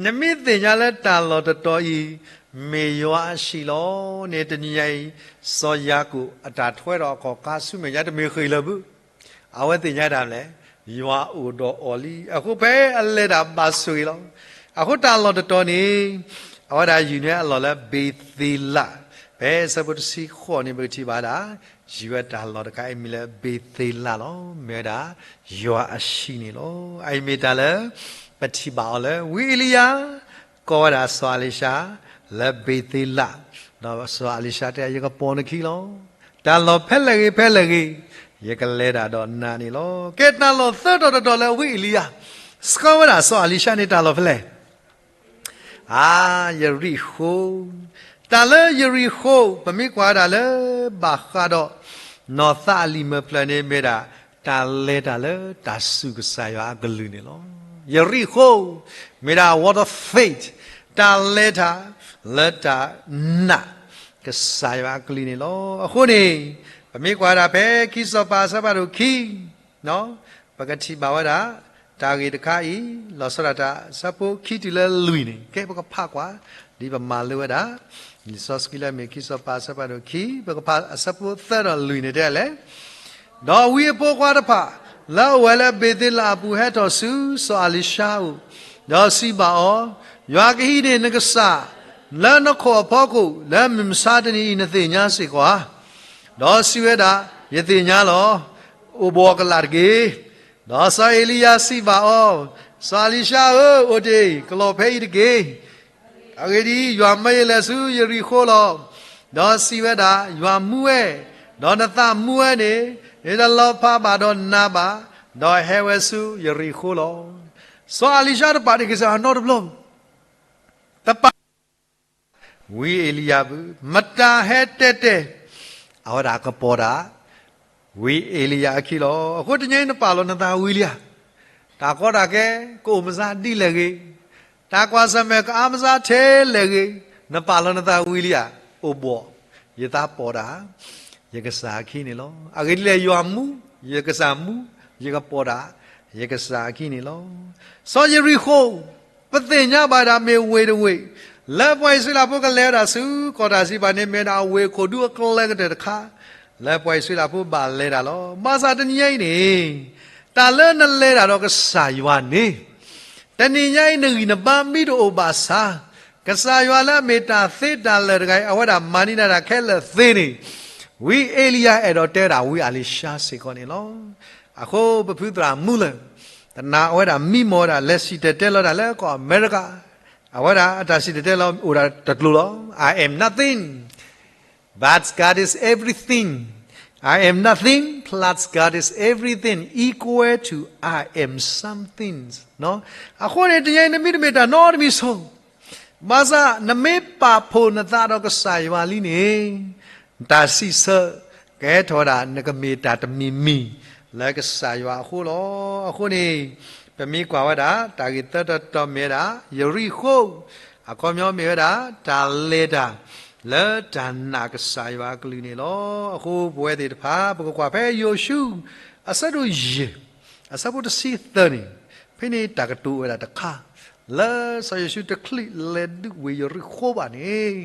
နမ့ၢ်သ့ၣ်ညါလၢတၢ်လီၢ်တတီၤအံၤ မ့ၢ်ယွၤအဟံၣ်လီၤန့ၣ် တနံၤညါအံၤ စီၤယၤကိာ်အတၢ်ထွဲဒီးအခီၣ်ခါဆူမဲာ်ညါ တမ့ၢ်ဃ့ၢ်လၢၤဘၣ်. အဝဲသ့ၣ်ညါတၢ်မနုၤလဲၣ်, ယွၤအိၣ်ဒီးအီၤလံ. အဃိဖဲအလဲၤတၢ်ဘၣ်ဆိၣ်ဂ့ၤလီၤ. အဃိတၢ်လီၢ်တတီၤန့ၣ် အဝဲဒၣ်ယုၢ်န့ၢ်အလီၢ်လၢဘ့သ့လး, ဖဲအဆၢဖိတဆံဃိးန့ၣ် ပကထံၣ်ဘၣ်ဒၣ် ယုၢ်ဝဲတၢ်လီၢ်တခါအံၤမံၤလၢဘ့သ့လးလီၤ. မ့ၢ်ဝဲဒၣ် ယွၤအဟံၣ်န့ၣ်လီၤ. အအံၤမ့ၢ်တၢ်လၢ ပထံၣ်ဘၣ်အီၤလၢ ဝံအ့လံယၤ ကိးဝဲဒၣ်စီၤအလံၤၡါ လၢဘ့သ့လး, ဒီးစီၤအလံၤၡါတဲ ယကပိာ်နခံလီၤ. တၢ်လီၢ်ဖဲလဲၣ်ဂ့ၤဖဲလဲၣ်ဂ့ၤ ယကလဲၤတၢ်ဒီးနၤန့ၣ်လီၤ. ကဲတၢ်လီၢ်သၢတီၤတတီၤလၢဝံအ့လံယၤ ဆှၢဝဲဒၣ်စီၤအလံၤၡါန့ၣ် တၢ်လီၢ်ဖဲလဲၣ် အါ ယရံၣ်ဃိ. တၢ်လၢယရံၣ်ဃိ ပမ့ၢ်ကွၢ်ဝဲဒၣ်လၢ ဘၣ်ဃးဒီး နီၢ်သးအလံာ်မၢဖျၢၣ်န့ၣ် မ့ၢ်ဒၣ် တၢ်လဲၤတၢ်လၢတၢ်စူၢ်ကစၢ်ယွၤအကလုၢ်န့ၣ်လီၤ. ယရံၣ်ဃိ မ့ၢ်ဒၣ် walk of faith တၢ်လဲၤတၢ်လၢတၢ်နာ်ကစၢ်ယွၤအကလုၢ်န့ၣ်လီၤ. အဃိန့ၣ် ပမ့ၢ်ကွၢ်ဝဲဒၣ်ဖဲခံစီၤပၤအဆၢဖးဒိၣ်ခံ ပကထံၣ်ဘၣ်ဝဲဒၣ် တၢ်ဂ့ၢ်တခါအံၤ လီၤဆီဒၣ်တၢ်အဆၢဖိခံတုၤလၢလွံၢ်န့ၣ် ကဲပကဖးကွၢ် ဒ်ပမၤလိဝဲဒၣ် လံာ်စီဆှံလၢအမ့ၢ်ခံစီၤပၤအဆၢဖးဒိၣ်ခံ ပကဖးအဆၢဖိသၢဒီးလွံၢ်န့ၣ်တဲလဲၣ် ဒီးဝံအဖိခွါတဖၣ် လၢအအိၣ်ဝဲလၢဘ့ၤသ့လးအပူၤ ဟဲထီၣ်ဆူစီၤအလံၤၡါအအိၣ်, ဒီးစံးဘၣ်အီၤ, ယွၤကဟံးန့ၢ်နကစၢ် လၢနခိၣ်အဖီခိၣ် လၢမုၢ်မဆါတနံၤအံၤ နသ့ၣ်ညါစ့ၢ်ကီးဧါ. ဒီးစံးဝဲဒၣ်, ယသ့ၣ်ညါလီၤ, အိၣ်ဘှီၣ်ကလာ်တက့ၢ်. ဒီးစီၤအ့လံယၤစံးဘၣ်အီၤ, စီၤအလံၤၡါဧၢ, အိၣ်တ့ၢ်, ကလီၢ်ဖဲအံၤတက့ၢ်. အဂ့ၢ်ဒ်အံၤ, ယွၤမၢယလဲၤဆူယရံၣ်ဃိလီၤ. ဒီးစံးဝဲဒၣ်, ယွၤမူဝဲ, ဒီးနသးမူဝဲန့ၣ်, နတလီၤဖးဘၣ်ဒီးနၤဘၣ်, ဒီးဟဲဝဲဆူယရံၣ်ဃိလီၤ. စီၤအလံၤၡါတပာ်တ့ၢ်ကစၢ်ယွၤနီတဘျီ, တပာ် ဝံအ့လံယၤဘၣ်, မတၤဟဲတဲတဲ, အဝဲဒၣ်ကပီၤဒၣ် ဝံအ့လံယၤအခံလီၤ. အဃိတနံၤအံၤနပာ်လီၤနသးဝံၤလံဧါ. တၢ်ကီတၢ်ခဲ ကအိၣ်မဆါဒ်လဲၣ်ဂ့ၤ, တၢ်ကွၢ်ဆၢၣ်မဲာ်ကအါမဆါထဲလဲၣ်ဂ့ၤ, နပာ်လီၤနသးဝံၤလံဧါ. အိၣ်ဘှီၣ်, ယသးပီၤဒၣ် ယကစၢ်အခံန့ၣ်လီၤ. အဂ့ၢ်ဒ်လဲၣ် ယွၤမူ, ယကစၢ်မူ, ယကပီၤဒၣ် ယကစၢ်အခံန့ၣ်လီၤ. စီၤယရံၣ်ဃိၣ် ပသ့ၣ်ညါဘၣ်ဒၣ်မ့ၢ်ဝ့ၢ်တဝ့ၢ် လၢပှၤအံၣ်စရ့လးဖိကလဲၤဝဲဒၣ်ဆူကီၢ်တၢ်စံးပာ်န့ၣ် မ့ၢ်ဒၣ်အဝ့ၢ်ခိၣ်ဒူအကျဲကတၢၢ်တခါ လၢပှၤအံၣ်စရ့လးဖိဘၣ်လဲၤတၢ်လီၤ. ဘၣ်ဆၣ်တနံၤညါအံၤန့ၣ် တၢ်လၢနလဲၤတၢ်ဒီးကစၢ်ယွၤန့ၣ် တနံၤညါအံၤနဂံၢ်နဘါမ့ၢ်တအိၣ်ဘၣ်ဆၣ်, ကစၢ်ယွၤလၢအမ့ၢ်တၢ်သ့တၢ်လၢာ်တဂၤအံၤ အဝဲဒၣ်မၤန့ၢ်နၤတၢ်ခဲလၢာ်သ့န့ၣ်, ဝံအ့လံယၤအဲၣ်ဒိးတဲဝဲဒၣ်ဝံအလံၤၡါစ့ၢ်ကီးန့ၣ်လီၤ. အဃိပဖုသရၣ်မူလၢာ် တနာ်အဝဲဒၣ်မံမီၢ်ဝဲဒၣ် လဲၤစံၣ်တဲၤတဲလီၤတၢ်လၢကီၢ်အမဲရကၤ, အဝဲဒၣ်အတၢ်စံၣ်တဲၤတဲလီၤအိၣ်ဒၣ်တကျိၤလီၤ. I am nothing, but God is everything. I am nothing plus God is everything equal to I am something. အဃိန့ၣ် တနံၤအံၤနမ့ၢ်တမ့ၢ်တၢ်နီတမံၤဆိ ဘၣ်ဆၣ်နမ့ၢ်ပာ်ဖှိၣ်နသးဒီးကစၢ်ယွၤလံန့ၣ်, တၢ်စံးဆၢ ကဟဲထီၣ်ဝဲဒၣ်နကမ့ၢ်တၢ်တမံၤမံၤလၢကစၢ်ယွၤအဃိလီၤ. အဃိန့ၣ် ပမ့ၢ်ကွၢ်ဝဲဒၣ် တၢ်ဂ့ၢ်သၢတီၤတီၤမ့ၢ်ဝဲဒၣ် ယရံၣ်ဃိၣ်, အခီပညီမ့ၢ်ဝဲဒၣ် တၢ်လဲၤတၢ် လၢတၢ်နာ်ကစၢ်ယွၤအကလုၢ်န့ၣ်လီၤ. အဃိပဝဲသ့ၣ်တဖၣ် ပကကွၢ်ဖဲယိၤၡူ အဆၢဒိၣ်ယဲၢ် အဆၢဖိတဆံသၢန့ၣ်, ဖဲန့ၣ်တၢ်ကတိၤဝဲဒၣ်တခါ, လၢစီၤယိၤၡူတချုးလဲၤဒုးဝ့ၢ်ယရံၣ်ဃိဘၣ်န့ၣ်,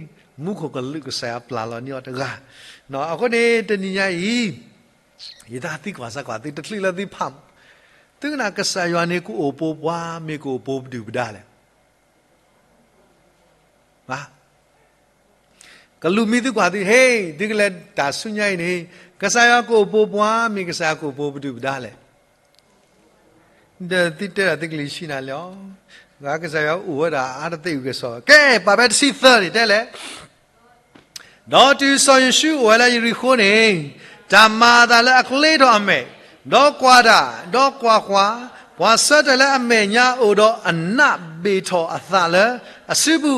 မူခိၣ်ကလူးကစၢ်ယွၤပျၢ်လီၤန့ၢ်အီၤတဂၤ. အဃိန့ၣ် တနံၤညါအံၤ ယသးသံကွၢ်စၢ်ကွၢ်သုတချုးလၢသုဖး, သုကနၣ်ကစၢ်ယွၤန့ၣ်ကအိၣ်ပိပှၤ မ့ၢ်ကအိၣ်ပိပဒုၣ်ပဒါလဲၣ်. ကလူးမံသုကွၢ်သု ဟ့ၣ် သုကလဲၤတၢ်ဆူညါအံၤန့ၣ်, ကစၢ်ယွၤကအိၣ်ပိပှၤ မ့ၢ်ကစၢ်ယွၤကအိၣ်ပိပဒုၣ်ပဒါလဲၣ်. ဒီးသုတဲဒၣ်သုကလံၤဆံးနၤလၢအီၤ, ဂၤကစၢ်ယွၤအိၣ်ဝဲဒၣ်အါတသ့ၣ်အုၣ်က့ၤစီၤ, ကဲ ပာ်ဖဲတဆံသၢန့ၣ်တဲလဲၣ်. ဒီးတုၤစီၤယိၤၡူအိၣ်ဝဲလၢယရံၣ်ဃိန့ၣ်, တၢ်မၤအသးလၢအကျ့ထီၣ်အမဲာ်, ဒီးကွၢ်တၢ်, ဒီးကွၢ်ကွၢ်, ပှၤဆၢထၢၣ်လၢအမဲာ်ညါအိၣ်ဒီးအနးဘ့ၣ်ထီၣ်အသးလၢအစုပူ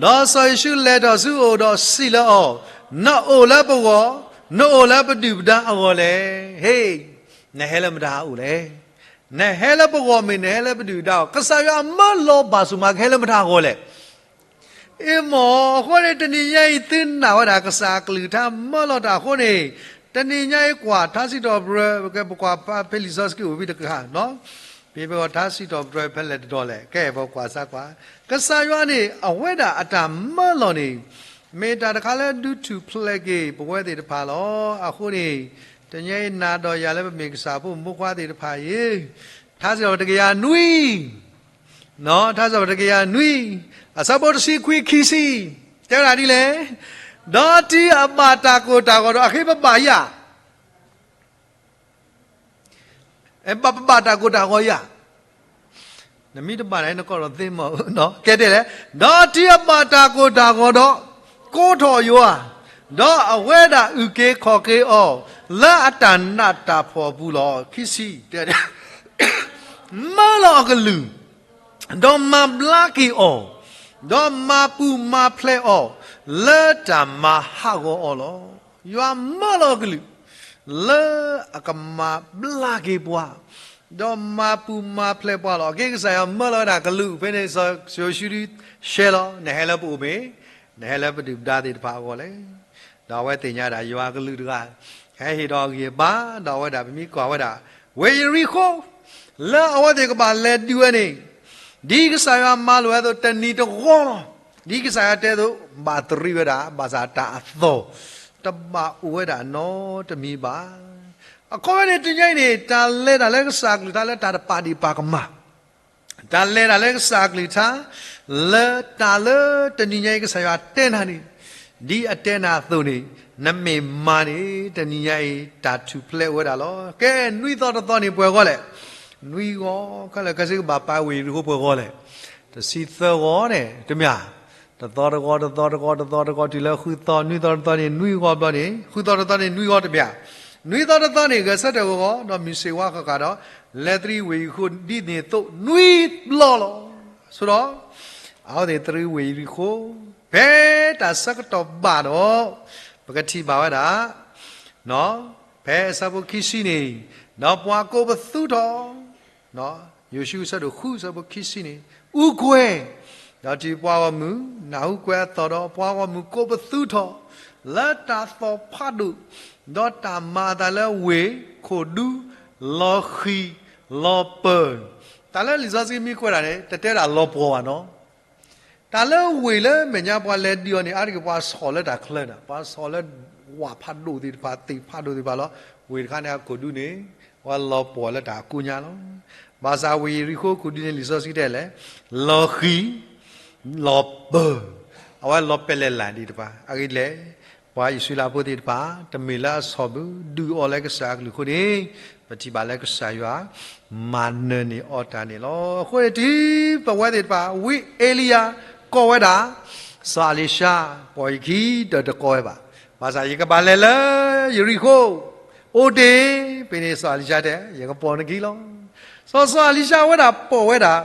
ၤ, ဒီးစီၤယိၤၡူလဲၤထီၣ်ဆူအအိၣ်ဒီးစံးလၢအီၤ, နအိၣ်လၢပဂီၢ်, နအိၣ်လၢပဒုၣ်ပဒါအဂီၢ်လဲၣ်. ဟ့ၣ်, နဟဲလၢမတၤအအိၣ်လဲၣ်. နဟဲလၢပဂီၢ်မ့ၢ် နဟဲလၢပဒုၣ်ပဒါအဂီၢ်, ကစၢ်ယွၤအမၢလီၤဘၣ်ဆိၣ်မး ကဟဲလၢမတၤအဂီၢ်လဲၣ်. အ့မ့ၢ်, အဃိန့ၣ် တနံၤညါအံၤသုနာ်ဝဲဒၣ်ကစၢ်အကလုၢ်ကထါမၢလီၤတၢ်အဃိန့ၣ်, တနံၤညါအံၤကွၢ်ထါစံးထီၣ်ပတြၢၤ, ပကပကွၢ်ဖဲလံာ်စီဆှံကအိၣ်ဝံၤတခါ, ပပကွၢ်ထါစံးထီၣ်ပတြၢၤဖဲလဲၣ်တတီၤလဲၣ်, ကဲ ပကွၢ်စၢ်ကွၢ်, ကစၢ်ယွၤန့ၣ် အဝဲဒၣ်အတၢ်မၢလီၤန့ၣ်, မ့ၢ်တၢ်တခါလၢဒုးထူၣ်ဖျဲးက့ၤပဝဲသ့ၣ်တဖၣ်လီၤ. အဃိန့ၣ်, တနံၤညါအံၤနၤဒီးယၤလၢပမ့ၢ်ကစၢ်ဖိမုၣ်ဖိခွါသ့ၣ်တဖၣ်အံၤ, ထါစံးထီၣ်ပတြၢၤတကယၤနွံ ထါစံးထီၣ်ပတြၢၤတကယၤနွံ, အဆၢဖိတဆံခွံ ခံဆံ, တဲဝဲဒၣ်ဒ်လဲၣ်, ဒီးတုၤအဘၣ်တၢ်ကိၢ်တၢ်ဂီၤဒီး အဃ့ပဘၣ်ယၤ, ပဘၣ်တၢ်ကိၢ်တၢ်ဂီၤယၤ, နမ့ၢ်တဘၣ်န့ၣ် နကီၢ်ဒီးသ့မီၢ်, ကဲတဲလဲၣ်, ဒီးတုၤအဘၣ်တၢ်ကိၢ်တၢ်ဂီၤဒီး, ကိးထီၣ်ယွၤ, ဒီးအဝဲဒၣ်အုၣ်က့ၤခီၣ်က့ၤအီၤ, လၢအတၢ်နးတၢ်ဖှီၣ်အပူၤလီၤ. ခံဆံ, တဲ မၢလီၤအကလုၢ်, ဒီးမၤဘျါက့ၤအီၤ, ဒီးမၤပူၤမၤဖျဲးအီၤ, လၢတၢ်မၤဟးဂီၤအီၤလီၤ. ယွၤမၢလီၤအကလုၢ်, လၢအကမၤဘျါက့ၤပှၤ, ဒီးမၤပူၤမၤဖျဲးပှၤလီၤ. အက့ကစၢ်ယွၤမၢလီၤဝဲဒၣ်ကလုၢ်ဖဲန့ၣ်, စီၤယိၤၡူဒုးရှဲလီၤ, နဟဲလၢပအိၣ်မ့ၢ်, နဟဲလၢပဒုၣ်ပဒါသ့ၣ်တဖၣ်အဂီၢ်လဲၣ်. ဒီးအဝဲသ့ၣ်ညါဒၣ်ယွၤကလုၢ်တဂၤ, ဟဲဟ့ၣ်ဒီးအဂံၢ်အဘါ, ဒီးအဝဲဒၣ်ပမ့ၢ်ကွၢ်ဝဲဒၣ်, ဝ့ၢ်ယရံၣ်ဃိၣ်, လၢအဝဲသ့ၣ်ကဘၣ်လဲၤဒုးဝဲန့ၣ်, ဒ်ကစၢ်ယွၤမၤလိာ်ဝဲအသိးတနံၤတဂီၤလီၤ. ဒ်ကစၢ်ယွၤတဲအသိး, ဘၣ်တရံးဝဲဒၣ်, ဘၣ်ဆၣ်တၢ်အသီၣ်, တဘၣ်အိၣ်ဝဲဒၣ်နီတမံၤဘၣ်. အခီဝဲန့ၣ်တနံၤညါအံၤန့ၣ်, တၢ်လဲၤတၢ်လၢကစၢ်အကလုၢ်ကထါလၢတၢ်တပာ်ဒံးပာ်ကမၣ် တၢ်လဲၤတၢ်လၢကစၢ်အကလုၢ်ကထါ, လၢတၢ်လၢတနံၤညါအံၤကစၢ်ယွၤတဲနၤန့ၣ်, ဒ်အတဲနၤအသိးန့ၣ်, နမ့ၢ်မၤန့ၣ်, တနံၤညါအံၤတၢ်ထူၣ်ဖျဲးအိၣ်ဝဲဒၣ်လီၤ. ကဲ, နွံသီတသီန့ၣ်ပှဲၤဂီၤလဲၣ်. နွံဂီၤ, ခဲလၢာ်ခဲဆ့ကဘၣ်ပာ်ဝ့ၢ်ယရံၣ်ဃိၣ်ပှဲၤဂီၤလဲၣ်. တဆံသၢဂီၤန့ၣ်, တမ့ၢ်ဧါ. တသီတဂီၤ, တသီတဂီၤ, တသီတဂီၤ, တုၤလၢဃုသီ, နွံသီတသီန့ၣ်နွံဂီၤဘျီန့ၣ်, ဃုသီတသီန့ၣ်နွံဂီၤတမ့ၢ်ဧါ. နွံသီတသီန့ၣ် ဂဲၤဆၢထၢၣ်ဂီၤဂီၤ, ဒီးမုၢ်ဆ့ၣ်ဝါဃၣ်ဃၣ်ဒီး, လဲၤတရံးဝ့ၢ်ယရံၣ်ဃိၣ်ဒ်န့ၣ်အသိးနွံဘျီလီၤ. ဆိဒီး, အဝဲသ့ၣ်တရံးဝ့ၢ်ယရံၣ်ဃိၣ်, ဖဲတၢ်ဆၢကတီၢ်ဘၣ်ဒီး, ပကထံၣ်ဘၣ်ဝဲဒၣ်, ဖဲအဆၢဖိခံဆံန့ၣ်, ဒီးပှၤကိးပသူထီၣ်, ယိၤၡူအဆၢဒိၣ်ဃုအဆၢဖိခံဆံန့ၣ်, အူကွဲၤ, ဒီးတုၤပှၤဂီၢ်မုၢ်နၢ်ဟူကွဲၤအသီၣ်ဒီး, ပှၤဂီၢ်မုၢ်ကိးပသူထီၣ်, လၢတၢ်သီၣ်ဖးဒိၣ်, ဒီးတၢ်မၤအသးလၢဝ့ၢ်ခိၣ်ဒူ, လီၤဃံၤ, လီၤပၢၤ, တၢ်လၢလံာ်စီဆှံမ့ၢ်ကွဲးဒၣ်န့ၣ် တတဲဒၣ်လီၤပှီၢ်ဘၣ်နီၤ. တၢ်လၢဝ့ၢ်လၢမဲာ်ညါပှၤလဲၤဒုးအီၤန့ၣ် အါတက့ၢ်ပှၤဆီၣ်လၢတၢ်ချၢန့ၣ်, ပှၤဆီၣ်လၢဝၣ်ဖးဒိၣ်သ့ၣ်တဖၣ်, သ့ၣ်ဖးဒိၣ်သ့ၣ်တဖၣ်လီၤ. ဝ့ၢ်တခါန့ၣ်အခိၣ်ဒူန့ၣ်, ပှၤလီၤပှီၢ်လၢတၢ်အကိညါလီၤ. ဘၣ်ဆၣ်ဝ့ၢ်ယရံၣ်ဃိၣ်ခိၣ်ဒူန့ၣ် လံာ်စီဆှံတဲလဲၣ်, လီၤဃံၤ, လီၤပၢၤ, အဝဲလီၤပဲာ်လဲၢ်လၢ်ဒံးတဖၣ်. အဂ့ၢ်ဒ်လဲၣ်, ပှၤအံၣ်စရ့လးဖိသ့ၣ်တဖၣ် တမ့ၢ်လၢအဆီၣ်ဘၣ်, ဒုးအီၤလၢကစၢ်အကလုၢ်အဃိန့ၣ်, ပထံၣ်ဘၣ်လၢကစၢ်ယွၤ မၤနၢၤန့ၢ်အီၤတၢ်န့ၣ်လီၤ. အဃိန့ၣ်တုၤပဝဲသ့ၣ်တဖၣ်, ဝံအ့လံယၤကိးဝဲဒၣ်, စီၤအလံၤၡါ, ပိာ်ယခံ, ဒီးတကိးဝဲဘၣ်. ဘၣ်ဆၣ်ယကဘၣ်လဲၤလၢယရံၣ်ဃိၣ်, အိၣ်တ့ၢ်, ဖဲန့ၣ်စီၤအလံၤၡါတဲ, ယကပိာ်နခံလီၤ. စီၤစီၤအလံၤၡါဝဲဒၣ်ပိာ်ဝဲဒၣ်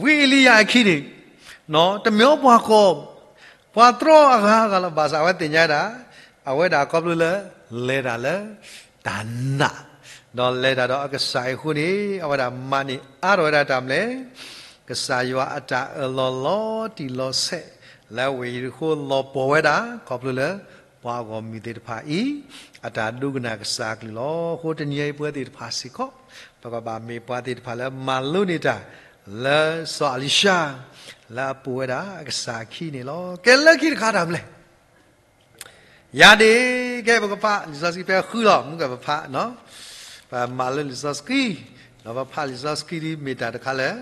ဝံအ့လံယၤအခံန့ၣ်, တမ့ၢ်အီၤပှၤဃီ, ပှၤတြီအဂၤဂၤလီၤ. ဘၣ်ဆၣ်အဝဲသ့ၣ်ညါဒၣ်, အဝဲဒၣ်ခီဖျိလၢ လဲၤတၢ်လၢ တၢ်နာ်, ဒီးလဲၤတၢ်ဒီးအကစၢ်အံၤအဃိန့ၣ်, အဝဲဒၣ်မၤန့ၢ်အါထီၣ်ဝဲဒၣ်တၢ်မနုၤလဲၣ်. ကစၢ်ယွၤအတၢ်အၢၣ်လီၤလီၤတံၢ်လီၤဆဲး လၢဝ့ၢ်ယရံၣ်ဃိလီၤပှီၢ်ဝဲဒၣ် ခီဖျိလၢ ပှၤဂီၢ်မုၢ်သ့ၣ်တဖၣ်အံၤ အတၢ်ဒိကနၣ်ကစၢ်အကလုၢ်လီၤ. အဃိတနံၤအံၤပဝဲသ့ၣ်တဖၣ်စ့ၢ်ကီး ပကဘၣ်မ့ၢ်ပှၤသ့ၣ်တဖၣ်လၢမၤလိန့ၢ်တၢ် လၢစီၤအလံၤၡါ လၢအပိာ်ဝဲဒၣ်အကစၢ်အခံန့ၣ်လီၤ. ကဲလၢခံတခါတၢ်မနုၤလဲၣ် ယၤဒ့ၣ် ကဲပကဖးလံာ်စီဆှံဖဲဃုလီၤ မုၢ်ကဲပဖး ပမၤလၢလံာ်စီဆှံ ဒီးပဖးလံာ်စီဆှံဒ်မ့ၢ်တၢ်တခါလၢ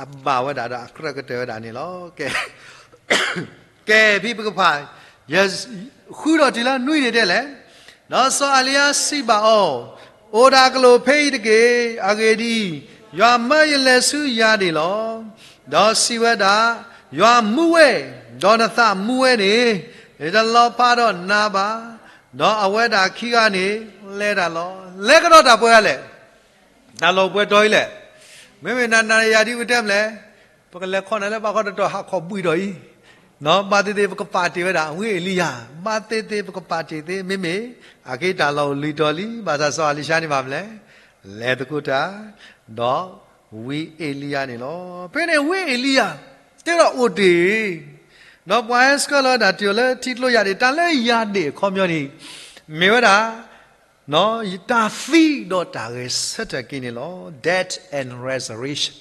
အဘၣ်ဝဲဒၣ်ဒီးအကြၢးကတၢၢ်ဝဲဒၣ်န့ၣ်လီၤ. ကဲ ကဲဖဲပကဖး ယ ဃုဒီးတုၤလၢနွံန့ၣ်တဲလဲၣ်, ဒီးစီၤအလံၤယါစံးဘၣ်အီၤ, အိၣ်ဒၣ်ကလိာ်ဖဲအံၤတက့ၢ်. အဂ့ၢ်ဒ်အံၤ, ယွၤမၢယလဲၤဆူယၤဒ့ၣ်လီၤ. ဒီးစံးဝဲဒၣ်, ယွၤမူဝဲ, ဒီးနသးမူဝဲန့ၣ်, ယတလီၤဖးဒီးနၤဘၣ်. ဒီးအဝဲဒၣ်ခံဂၤန့ၣ် လဲၤတၢ်လီၤ. လဲၤကဒီးတၢ်ပှဲၤဂၤလဲၣ် တၢ်လီၢ်ပှဲၤတီၤအံၤလဲၣ်. မ့မ့ၢ်နၤနၤယၤဒ်ဝဲတဲမလဲၣ်, ပကလဲၤခီနၤလၢဘၣ်ခီတတီၤဟးခီဘှံးဒီးအံၤ, ဘၣ်သ့ၣ်သ့ၣ်ပကပာ်တ့ၢ်ဝဲဒၣ် ဝံအ့လံယၤ, ဘၣ်သ့ၣ်သ့ၣ်ပကပာ်တ့ၢ်သ့ မ့မ့ၢ် အက့တၢ်လီၢ်အိၣ်လွံၢ်တီၤလံ ဘၣ်ဆၣ်စီၤအလံၤၡါန့ၣ်ဘၣ်မလဲၣ်, လဲၤသကိးတၢ်, ဒီးဝံအ့လံယၤန့ၣ်လီၤ. ဖဲန့ၣ်ဝံအ့လံယၤ တဲဒီးအိၣ်တ့ၢ် ဒီးပှၤဟဲဆှၢလီၤဝဲဒၣ်တ့ၢ်လၢထံကျိယၤဒ့ၣ်, တၢ်လၢယၤဒ့ၣ်အခီပညီန့ၣ် မ့ၢ်ဝဲဒၣ် တၢ်သံဒီးတၢ်ဂဲၤဆၢထၢၣ်က့ၤန့ၣ်လီၤ. Death and resurrection.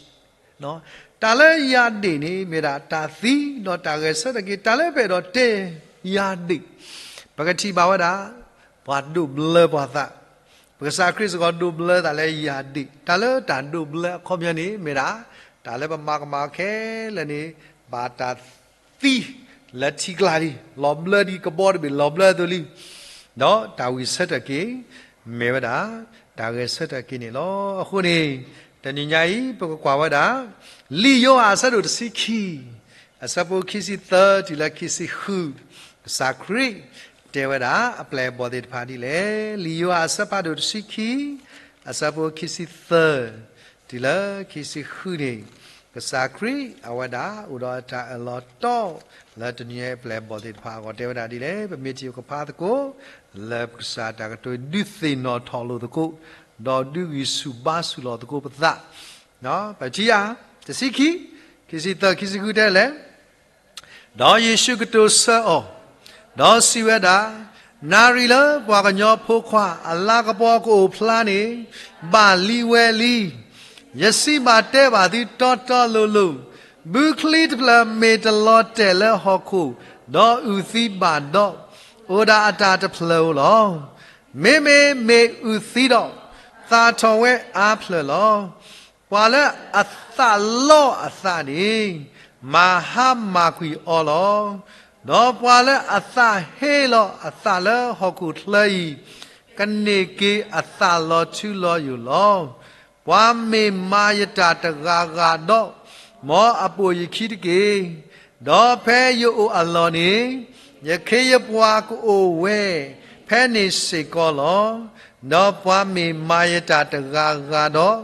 တၢ်လၢယၤဒ့ၣ်န့ၣ် မ့ၢ်ဒၣ်တၢ်သံဒီးတၢ်ဂဲၤဆၢထၢၣ်က့ၤ, တၢ်လၢပအဲၣ်ဒိးတဲယၤဒ့ၣ်, ပကထံၣ်ဘၣ်ဝဲဒၣ် ပှၤဒိးဘျၢပှၤသး, ပကစၢ်ခရံာ်စ့ၢ်ကီးဒိးဘျၢသးလၢယၤဒ့ၣ်, တၢ်လၢတၢ်ဒိးဘျၢအခီပညီန့ၣ် မ့ၢ်ဒၣ် တၢ်လၢပမၤကမၣ်ခဲလၢာ်န့ၣ် ဘၣ်တၢ် သံလၢထံကျါလံ, လီၤဘျၢဒ်ကဘီတဘ့ၣ်လီၤဘျၢအသိးလံ, ဒီးတၢ်ဝံၣ်ဆၢထၢၣ်က့ၤ မ့ၢ်ဝဲဒၣ် တၢ်ဂဲၤဆၢထၢၣ်က့ၤန့ၣ်လီၤ. အဃိန့ၣ် တနံၤညါအံၤ ပကကွၢ်ဝဲဒၣ် လံာ်ယိၤဟၣ်အဆၢဒိၣ်တဆံခံ အဆၢဖိခံဆံသၢတုၤလၢခံဆံဃု, ကစၢ်ခရံာ်တဲဝဲဒၣ်အပျဲၢ်အဘီၣ်သ့ၣ်တဖၣ်ဒ်လဲၣ်. လံာ်ယိၤဟၣ်အဆၢဖးဒိၣ်တဆံခံ အဆၢဖိခံဆံသၢ တုၤလၢခံဆံဃုန့ၣ်, ကစၢ်ခရံာ်အဝဲဒၣ်အိၣ်ဒီးတၢ်အၢၣ်လီၤတီ လၢတနံၤညါအံၤအပျဲၢ်အဘီၣ်သ့ၣ်တဖၣ်အဂီၢ်တဲဝဲဒၣ်ဒ်လဲၣ်. ပမ့ၢ်ထံၣ်ပကဖးသကိး လၢပကစၢ်တၢ်ကတိၤဒုးသ့ၣ်နီၣ်ထီၣ်လိာ်သကိး, ဒီးဒုးဂံၢ်ဆူၣ်ဘါဆူၣ်လီၤသကိးပသး, ပထံၣ်ဧါ, တဆံခံ, ခံဆံသၢ ခံဆံဃုတဲလဲၣ် ဒီးယ့ၣ်ၡူးကတိၤဆၢအီၤ, ဒီးစံးဝဲဒၣ်, နၣ်ရံၣ်လၢပှၤကညီဖိခွါအလၤကပီၤကအိၣ်ဖျါန့ၣ် ဘၣ်လံဝဲလံ. ယစံးဘၣ်တဲဘၣ်သုတီတီလိၤလိၤ, ဘုချံတဖျၢၣ်မ့ၢ်တလီၤတဲာ်လၢဟီၣ်ခိၣ် ဒီးအုၣ်သံဘၣ်ဒီး, အိၣ်ဒၣ်အတၢ်တဖျၢၣ်ဧိၤလီၤ. မ့မ့ၢ်မ့ၢ်အုၣ်သံဒီး, သၣ်ထီၣ်ဝဲအါဖျၢၣ်လီၤ. ပှၤလၢအသးလီအသးန့ၣ်, မၤဟါမၢ်ကွံာ်အီၤလီၤ. ဒီးပှၤလၢအသးဟ့လီၤအသးလၢဟီၣ်ခိၣ်ချၢအံၤ, ကန့ၢ်က့ၤအသးလီၤထူလီၤယိာ်လီၤ. ပှၤမ့ၢ်မၤယတၢ်တဂၤဂၤဒီး, မ်အပိာ်ယခံတက့ၢ်. ဒီးဖဲယအိၣ်အလီၢ်န့ၣ်, ယခ့ယပှၤကအိၣ်ဝဲဖဲန့ၣ်စ့ၢ်ကီးလီၤ. ဒီးပှၤမ့ၢ်မၤယတၢ်တဂၤဂၤဒီး,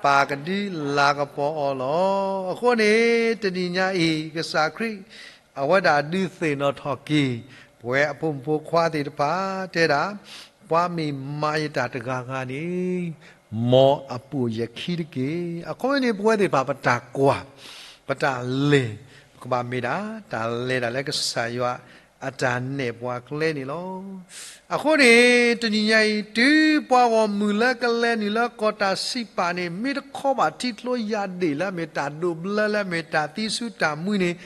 ပၢ်ကဒုးလၤကပီၤအီၤလီၤ. အဃိန့ၣ် တနံၤညါအံၤ ကစၢ်ခရံာ် အဝဲဒၣ်ဒုးသ့ၣ်နီၣ်ထီၣ်က့ၤ ပဝဲအဖိမုၣ်ဖိခွါသ့ၣ်တဖၣ် တဲဒၣ်, ပှၤမ့ၢ်မၤယတၢ်တဂၤဂၤန့ၣ်, မ်အပိာ်ယခံတက့ၢ်. အခီပညီန့ၣ် ပဝဲသ့ၣ်တဖၣ် ပတၢ်ကွၢ်, ပတၢ်လဲၤ, ပကဘၣ်မ့ၢ်ဒၣ် တၢ်လဲၤဒၣ်လၢကစၢ်ယွၤအတၢ်နဲၣ်ပှၤကျဲန့ၣ်လီၤ. အဃိန့ၣ် တနံၤညါအံၤ တုၤပှၤဂီၢ်မုၢ်လၢကလဲၤနုာ်လၢကီၢ်တၢ်စံးပာ်န့ၣ် မ့ၢ်တခီဘၣ်ထံကျိယၤဒ့ၣ်လၢအမ့ၢ်တၢ်ဒိးဘျၢလၢအမ့ၢ်တၢ်သံဆူတၢ်မှံန့ၣ်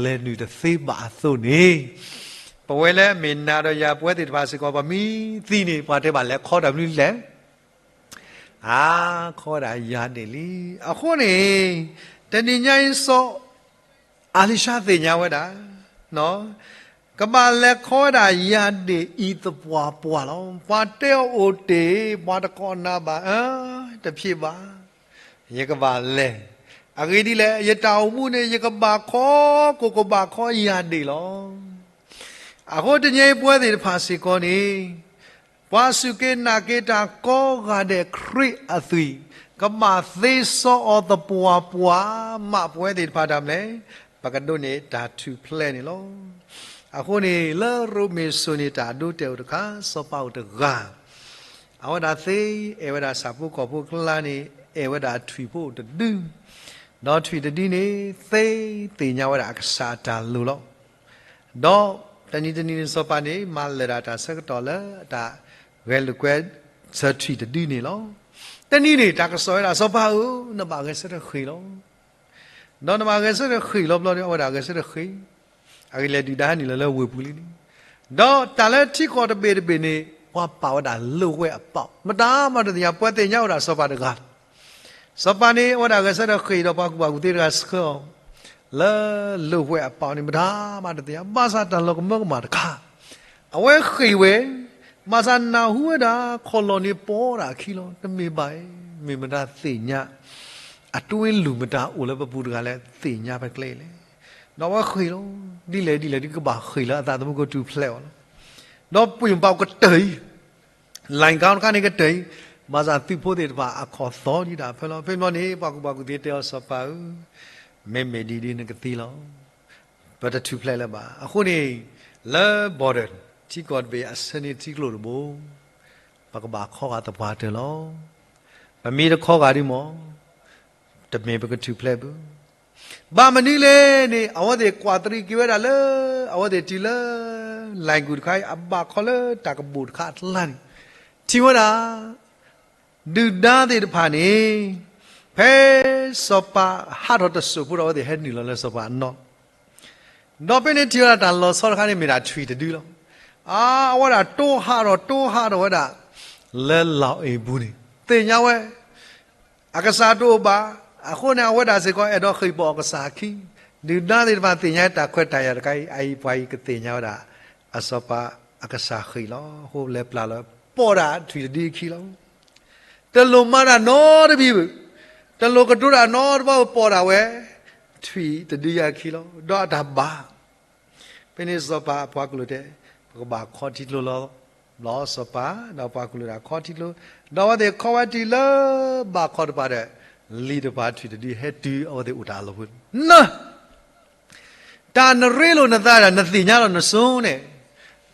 လဲၤနုာ်တသ့ဘၣ်အသိးန့ၣ်, ပဝဲလၢအမ့ၢ်နၤဒီးယၤပဝဲသ့ၣ်တဖၣ်စ့ၢ်ကီး ပမ့ၢ်သံန့ၣ် ပှၤတဲဘၣ်လဲၤခီတၢ်မနုၤလဲၣ် အါ, ခီဝဲဒၣ်ယၤဒ့ၣ်လံ. အဃိန့ၣ် တနံၤညါအံၤစီၤအလံၤၡါသ့ၣ်ညါဝဲဒၣ်, ကဘၣ်လဲၤခီဝဲဒၣ်ယၤဒ့ၣ်အံၤသပှၢ်ပှၢ်လီၤ. ပှၤတဲအီၤအိၣ်တ့ၢ်, ပှၤတကိးနၤဘၣ်, အၢ, တဖျ့ဘၣ်, ယကဘၣ်လဲၤ, အဂ့ၢ်ဒ်လဲၣ် ယတၢ်အိၣ်မူန့ၣ် ယကဘၣ်ခီ, ကကဘၣ်ခီယၤဒ့ၣ်လီၤ. အဃိတနံၤအံၤပဝဲသ့ၣ်တဖၣ်စ့ၢ်ကီးန့ၣ် ပှၤစူၢ်က့ၤနာ်က့ၤတၢ်ကိးဂၤဒဲးခရံာ်အသွံၣ်, ကဘၣ်သ့စီအီၤသပှၢ်ပှၢ်မး ပဝဲသ့ၣ်တဖၣ်တၢ်မနုၤလဲၣ်, ပကဒိးန့ၢ်တၢ်ထူၣ်ဖျဲးန့ၣ်လီၤ. အဃိန့ၣ် လၢရိမ့ၤစိၤန့ၣ် တၢ်ဒိတဲာ်အိၣ်တခါ, စီၤပၤအိၣ်တဂၤ, အဝဲဒၣ်သ့အဲၣ်ဝဲဒၣ်ဆၣ်ဖိကီၢ်ဖိအကျါန့ၣ် အဲၣ်ဝဲဒၣ်ထွံၣ်ဖိအိၣ်တဒု ဒီးထွံၣ်တဒုန့ၣ် သ့သ့ၣ်ညါဝဲဒၣ်အကစၢ်အတၢ်လိၣ်လီၤ. ဒီးတနံၤတနံၤန့ၣ် စီၤပၤန့ၣ် မၤလၢာ်ဒၣ်တၢ်ဆၢကတီၢ်လၢအတၢ်ဂဲၤလိာ်ကွဲ ဆၢထွံၣ်တဒုန့ၣ်လီၤ. တနံၤန့ၣ် တၢ်ကစီၣ်ဝဲဒၣ် စီၤပၤဧၢ, နဘၣ်ဂဲၤဆၢထၢၣ်ဃ့ၢ်လီၤ. ဒီးနဘၣ်ဂဲၤဆၢထၢၣ်ဃ့ၢ်လီၤဘျီဒီး အဝဲဒၣ်ဂဲၤဆၢထၢၣ်ဃ့ၢ်, အဂ့ၢ်လဲၣ်ဒုၣ်ဒါဟဲနုာ်လီၤလၢဝ့ၢ်ပူၤလံန့ၣ်, ဒီးတၢ်လၢထံကီၢ်တဘ့ၣ်တဘ့ၣ်န့ၣ် ပှၤပာ်ဝဲဒၣ်လိၣ်ဝဲအပီး, မတၤမၤတသ့ၣ်ညါ, ပှၤသ့ၣ်ညါဝဲဒၣ်စီၤပၤတဂၤလီၤ. စီၤပၤန့ၣ် အဝဲဒၣ်ဂဲၤဆၢထၢၣ်ဃ့ၢ်ဒီးပှၤကူၣ်ဘၣ်ကူၣ်သ့တဂၤဆှၢအီၤ လၢလိၣ်ဝဲအပီးန့ၣ် မတၤမၤတသ့ၣ်ညါ, ဘၣ်ဆၣ်တၢ်လီၤကမၢကမၣ်တခါ အဝဲဃ့ၢ်ဝဲ, ဘၣ်ဆၣ်နၢ်ဟူဝဲဒၣ် ခီၣ်လီၢ်န့ၣ်ပီးဒၣ်အခံလီၤ. တမ့ၢ်ဘၣ်, မ့ၢ်မတၤသ့ၣ်ညါ, အတွ့လူၤမတၤအိၣ်လၢပပူၤတဂၤလၢသ့ၣ်ညါဖဲကျဲလဲၣ်. ဒီးအဝဲဃ့ၢ်လီၤ, ဒ်လဲၣ်ဒ်လဲၣ်ဒ် ကဘၣ်ဃ့ၢ်လၢအသးသမူကထူၣ်ဖျဲးအီၤလီၤ. ဒီးပှ့ၤပာ်ကတၢၢ်အံၤ လၢကီတခါန့ၣ်ကတၢၢ်အံၤ, ဘၣ်ဆၣ်သုးဖိသ့ၣ်တဖၣ်အခီၣ်သီဒံးဒၣ်ဖဲလီၤ. ဖဲန့ၣ်ဘျီန့ၣ် ပှၤကူၣ်ဘၣ်ကူၣ်သ့တဲအီၤ စီၤပၤဧၢ, မ့မ့ၢ်ဒ်ဒ်နကသံလီၤ. ပတထူၣ်ဖျဲးလၢၤဘၣ်. အဃိန့ၣ် လၢ border ထံကီၢ်တဘ့ၣ်အဆၢန့ၣ်ထံကျိတဘိ ပကဘၣ်ခီဂာ်သပှၢ်တၢၢ်လီၤ. ပမ့ၢ်တခီဂာ်ဒံးမး တမ့ၢ်ပကထူၣ်ဖျဲးဘၣ်. ဘၣ်မနုၤလဲၣ်န့ၣ် အဝဲသ့ၣ်ကွၢ်တရံးက့ၤဝဲဒၣ်လၢ အဝဲသ့ၣ်တုၤလၢ လဲၤကူၣ်တခါအံၤ အဘၣ်ခီလၢတၢ်ကဘူၣ်တခါအကျါန့ၣ် ထံၣ်ဝဲဒၣ် ဒုၣ်ဒါသ့ၣ်တဖၣ်န့ၣ် ဖဲစီၤပၤဟးထီၣ်တစိၢ်ဖိဒီး အဝဲသ့ၣ်ဟဲနုာ်လီၤလၢစီၤပၤအနီၣ် ဒီးဖဲန့ၣ်ထံၣ်ဝဲဒၣ်တၢ်လီၤဆီတခါန့ၣ် မ့ၢ်ဒၣ်ထွံၣ်တဒုလီၤ. အါ အဝဲဒၣ်တိဟးထီၣ်တိဟးထီၣ်ဝဲဒၣ် လၢလီၢ်အ့ၣ်ပူၤန့ၣ် သ့ၣ်ညါဝဲ အကစၢ်တအိၣ်ဘၣ်. အဃိန့ၣ် အဝဲဒၣ်စ့ၢ်ကီးအဲၣ်ဒိးဃ့ၢ်ပီၢ်အကစၢ်အခံ, ဒုၣ်ဒါသ့ၣ်တဖၣ်သ့ၣ်ညါတၢ်ခွဲးတၢ်ယာ်တခါအံၤ, အအံၤပှၤအံၤကသ့ၣ်ညါဝဲဒၣ် အစီၤပၤအကစၢ်ဃ့ၢ်လီၤ. အဃိလဲၤပျၢ်လီၤ ပီးဒၣ်ထွံၣ်တဒုအခံလီၤ. တလိၣ်မၤတၢ်နီတမံၤဘၣ်, တလိၣ်ကတိၤတၢ်နီတဘျီဘၣ်, ပီးဒၣ်ဝဲ ထွံၣ်တဒုအခံလီၤ. ဒီးအတၢ်ဘၣ် ဖဲန့ၣ်စီၤပၤအပှၤကလုာ်တဲ ပကဘၣ်ခီထံကျိလီၤ. ဘျီစီၤပၤဒီးပှၤကလုာ်ဒၣ်ခီထံကျိ, ဒီးအဝဲသ့ၣ်ခီဝဲတုၤလၢဘၣ်ခီတပၤဒီး လံာ်တဖၣ်ထွံၣ်တဒုဟဲတုၤအဝဲသ့ၣ်အိၣ်တၢ်အလီၢ်ပူၤ, နၢ တၢ်နရ့လိာ်နသးဒၣ် နသ့ၣ်ညါလီၤနစိန့ၣ်,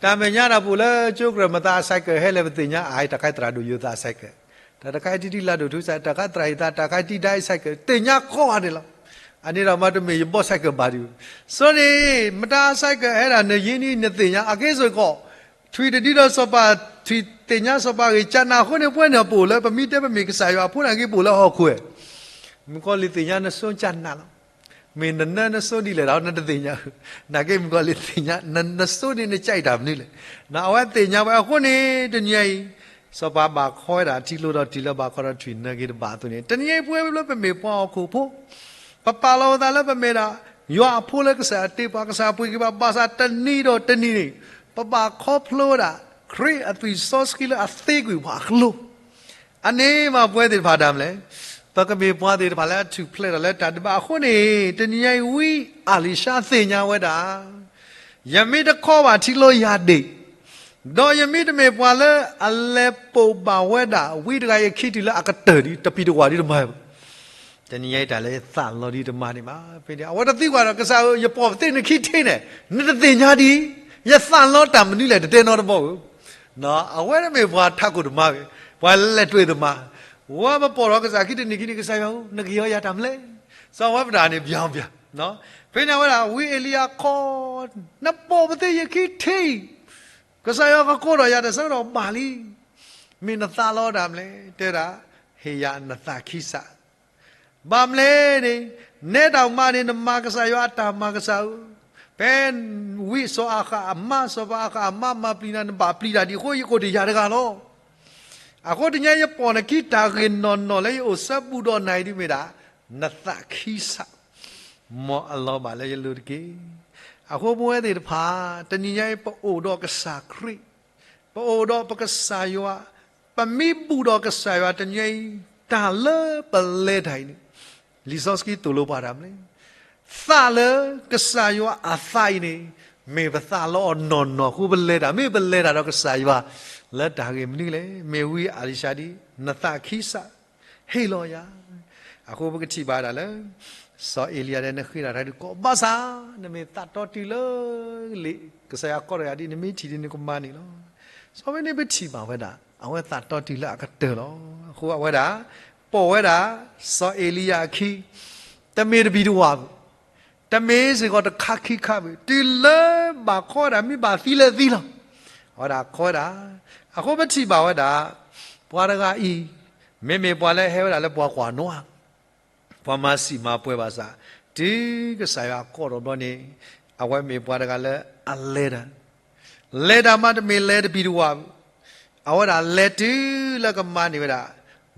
တၢ်မဲာ်ညါတၢ်ပူၤလၢကၠိကြၢးမသးအ cycle ဟဲလဲၣ် ပသ့ၣ်ညါအါ တၢ်ခါသရၣ်ဒိၣ်ယိာ်သးအ cycle, တၢ်တခါအံၤတံၢ်တံၢ်လါဒိၣ်ထူစး တၢ်ခါသရၣ်ယိာ်သး တၢ်ခါတံၢ်ဒါအ cycle သ့ၣ်ညါခီဂာ်န့ၣ်လီၤ. အန့ၣ်ဒီးမ့တမ့ၢ်ယဘီၣ် cycle ဘၣ်ဒံး, ဆိန့ၣ် မတၤအ cycle ဟဲဒၣ် နယံၤနံၤနသ့ၣ်ညါ အက့စ့ၢ်ကီး ထွံၣ်တဒုဒီးစီၤပၤ ထွံၣ်သ့ၣ်ညါစီၤပၤဂ့ၢ် ကနၣ်အဃိန့ၣ် ပဝဲန့ၣ်ပအိၣ်လၢ ပမ့ၢ်တဲပမ့ၢ်ကစၢ်ယွၤအဖိန့ၣ်က့ ပအိၣ်လၢဟီၣ်ခိၣ်ဝဲ, မုၣ်ကီၤလံၢ်သ့ၣ်ညါနစိကနၣ်လီၤ. မ့ၢ်နနၢနစိဒ်လဲၣ်ဒီး နတသ့ၣ်ညါ, နာ်က့မုၣ်ကီၤလံၢ်သ့ၣ်ညါ နစိန့ၣ်နကၢ်အံၤတၢ်မနုၤလဲၣ်. အဝဲသ့ၣ်ညါဝဲအဃိန့ၣ် တနံၤအံၤ စီၤပၤဘၣ်ခီဝဲဒၣ်ထံကျိဒီးတုၤလၢဘၣ်ခီဒီးထွံၣ်နၢက့ၤတဘၣ်အသိးန့ၣ် တနံၤအံၤပဝဲလၢပမ့ၢ်ပှၤဟီၣ်ခိၣ်ဖိ ပပာ်လီၤပသးလၢပမ့ၢ်ဒၣ် ယွၤအဖိလၢကစၢ်ယွၤတ့ပှၤ ကစၢ်ယွၤပှ့ၤက့ၤပှၤ ဘၣ်ဆၣ်တနံၤဒီးတနံၤန့ၣ် ပဘၣ်ခီဖျိဝဲဒၣ် ခရံာ်အသွံၣ်စီဆှံလၢအသ့ကွံာ်ပှၤအကျိၤ အန့ၣ်မးပဝဲသ့ၣ်တဖၣ်ဒၣ်မလဲၣ်, ပကမ့ၢ်ပှၤသ့ၣ်တဖၣ်လၢအထူၣ်ဖျဲးထီၣ်လၢတၢ်ဒဲးဘးအဃိန့ၣ် တနံၤညါအံၤဝံအၤလံၤၡါသ့ၣ်ညါဝဲဒၣ်, ယမ့ၢ်တခီဘၣ်ထံကျိယၤဒၣ်, ဒီးယမ့ၢ်တမ့ၢ်ပှၤလၢအလဲၤပိာ်ဘၣ်ဝဲဒၣ် ဝံတဂၤအံၤအခံတုၤလၢအကတၢၢ်ဒံး တပံၤတဝၢ်ဒံးတမၤဘၣ် တနံၤညါအံၤတၢ်လၢယသးလီၤဒံးတမၤန့ၣ်ဘၣ်. ဖဲန့ၣ် အဝဲတသံကွၢ်ဒီး ကစၢ်ဧၢ ယပိာ်ပသ့ၣ်နခံထံန့ၣ် နတသ့ၣ်ညါဒံး, ယသးလီတၢ်မနုၤလဲၣ် တတဲနီတဘီဧၢ. အဝဲတမ့ၢ်ပှၤထးခိၣ်တမၤဘၣ်, ပှၤလဲၤတွဲၤတမၤ, ဝဲပပိာ်ထီၣ်ကစၢ်ခံတနံၤခံနံၤ ကစၢ်ယွၤဧၢ နကဟ့ၣ်အီၤယၤတၢ်မနုၤလဲၣ်. စီၤဝဲပဒၣ်န့ၣ် ဘၣ်ဘၣ်, ဖဲန့ၣ်အဝဲဒၣ် ဝံအ့လံယၤခီ, နပိာ်ပသ့ၣ်ယခံထံအံၤ, ကစၢ်ယွၤကကိးထီၣ်ယၤတၢ်ဆၢကတီၢ်ဘၣ်လံ. မ့ၢ်နသးလီတၢ်မနုၤလဲၣ်, တဲဒၣ် ဟ့ၣ်ယၤနသးခံစး ဘၣ်မနုၤလဲၣ်န့ၣ်, နဲတၢ်မၤန့ၣ် နမၤကစၢ်ယွၤအတၢ်မၤကစၢ်ဧၢ, ဖဲဝံစီၤအၤဃးအမါ စီၤပၤအၤဃးအမါ မၤပျံၤနၤ နဘၣ်ပျံၤတၢ်ဒံးအဃိ ယကအိၣ်ဒီးယၤတဂၤလီၤ. အဃိတနံၤညါယပိာ်နခံတၢ်ဂ့ၢ်နီၢ်နီၢ်လၢယအိၣ်ဆၢဘူးဒီးနၤအံၤဒ်မ့ၢ်ဒၣ် နသးခံစး မ်အလီၤဘၣ်လၢယလိၤတက့ၢ်. အဃိပဝဲသ့ၣ်တဖၣ် တနံၤညါအံၤပအိၣ်ဒီးကစၢ်ခရံာ်, ပအိၣ်ဒီးပကစၢ်ယွၤ, ပမ့ၢ်ဘူးဒီးကစၢ်ယွၤတနံၤညါအံၤ တၢ်လၢပလဲၤတၢ်အံၤန့ၣ် လံာ်စီဆှံသိၣ်လိပှၤတၢ်မနုၤလဲၣ်, သးလၢကစၢ်ယွၤအသးအံၤန့ၣ် မ့ၢ်ပသးလီအီၤနီၢ်နီၢ်အဃိပလဲၤတၢ်, မ့ၢ်ပလဲၤတၢ်ဒီးကစၢ်ယွၤ လၢတၢ်ဂ့ၢ်မနုၤလဲၣ်. မ့ၢ်ဝံအၤလံၤၡါဒ် နသးခံစး ဟ့ၣ်လီၤယၤ. အဃိပကထံၣ်ဘၣ်ဒၣ်လၢ စီၤအ့လံယၤဒဲး နဃ့တၢ်တၢ်ဒုးကိးဘၣ်ဆၣ် နမ့ၢ်သးတီတုၤလၢ လံာ်ကစၢ်ယွၤကိးထီၣ်ယၤဒ် နမ့ၢ်ထံၣ်ဒ်န့ၣ်ကမၤန့ၣ်လီၤ. စီၤဝဲန့ၣ်ပထံၣ်ဘၣ်ဝဲဒၣ် အဝဲသးတီတုၤလၢအကတၢၢ်လီၤ. အဃိအဝဲဒၣ် ပိာ်ဝဲဒၣ် စီၤအ့လံယၤအခံ တမ့ၢ်တဘံၣ်တဝၣ်ဘၣ်, တမ့ၢ်စ့ၢ်ကီးတခါခံခါဘၣ်, တုၤလၢဘၣ်ခီဝဲဒၣ် မ့ၢ်ဘၣ်သံလၢသံလီၤ. အဝဲဒၣ်ခီဝဲဒၣ်, အဃိပထံၣ်ဘၣ်ဝဲဒၣ် ပှၤတဂၤအံၤ မ့မ့ၢ်ပှၤလၢဟဲဝဲဒၣ်လၢပှၤကွၢ်နွါ ပှၤမၤစံၣ်မၤပှဲၤဘၣ်ဆၣ်, တုၤကစၢ်ယွၤကိးထီၣ်ဘျီန့ၣ် အဝဲမ့ၢ်ပှၤတဂၤလၢအလဲၤတၢ်, လဲၤတၢ်မးတမ့ၢ်လဲၤတဘံၣ်တဝၣ်ဘၣ်, အဝဲဒၣ်လဲၤတုၤလၢကမၤန့ၢ်ဝဲဒၣ်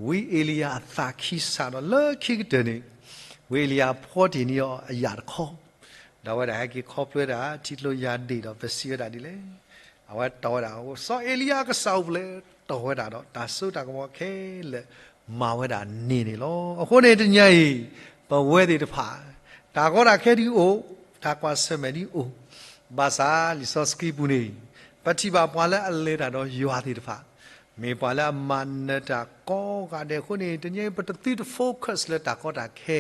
ဝံအ့လံယၤအသးခံစးဒီး လၢခံကတၢၢ်န့ၣ် ဝံအ့လံယၤဖီတ့ၢ်န့ၢ်အီၤအယၣ်တခီ, ဒီးအဝဲဒၣ်ဟဲက့ၤခီဖျိဝဲဒၣ်ထံကျိယၢ်ဒ့ၣ်ဒီး ပစံးဝဲဒၣ်ဒ်လဲၣ်. အဝဲတီၢ်ဝဲဒၣ်, စီၤအ့လံယၤအကစၢ်အိၣ်ဖဲလဲၣ်, တီၢ်ဝဲဒၣ်ဒီး တၢ်စိတၢ်ကမီၤခဲလၢာ် မၤဝဲဒၣ်န့ၢ်န့ၣ်လီၤ. အဃိန့ၣ်တနံၤအံၤ ပဝဲသ့ၣ်တဖၣ် တၢ်ကီတၢ်ခဲဒ်အိၣ်, တၢ်ကွၢ်ဆၢၣ်မဲာ်ဒ်အိၣ်, ဘၣ်ဆၣ်လံာ်စီဆှံပူၤန့ၣ် ပထံၣ်ဘၣ်ပှၤလၢအလဲၤတၢ်ဒီးယွၤသ့ၣ်တဖၣ် မ့ၢ်ပှၤလၢအမၤနၢၤတၢ်ကိးဂၤဒဲးအဃိန့ၣ် တနံၤအံၤ ပတသုတ focus လၢတၢ်ကီတၢ်ခဲ,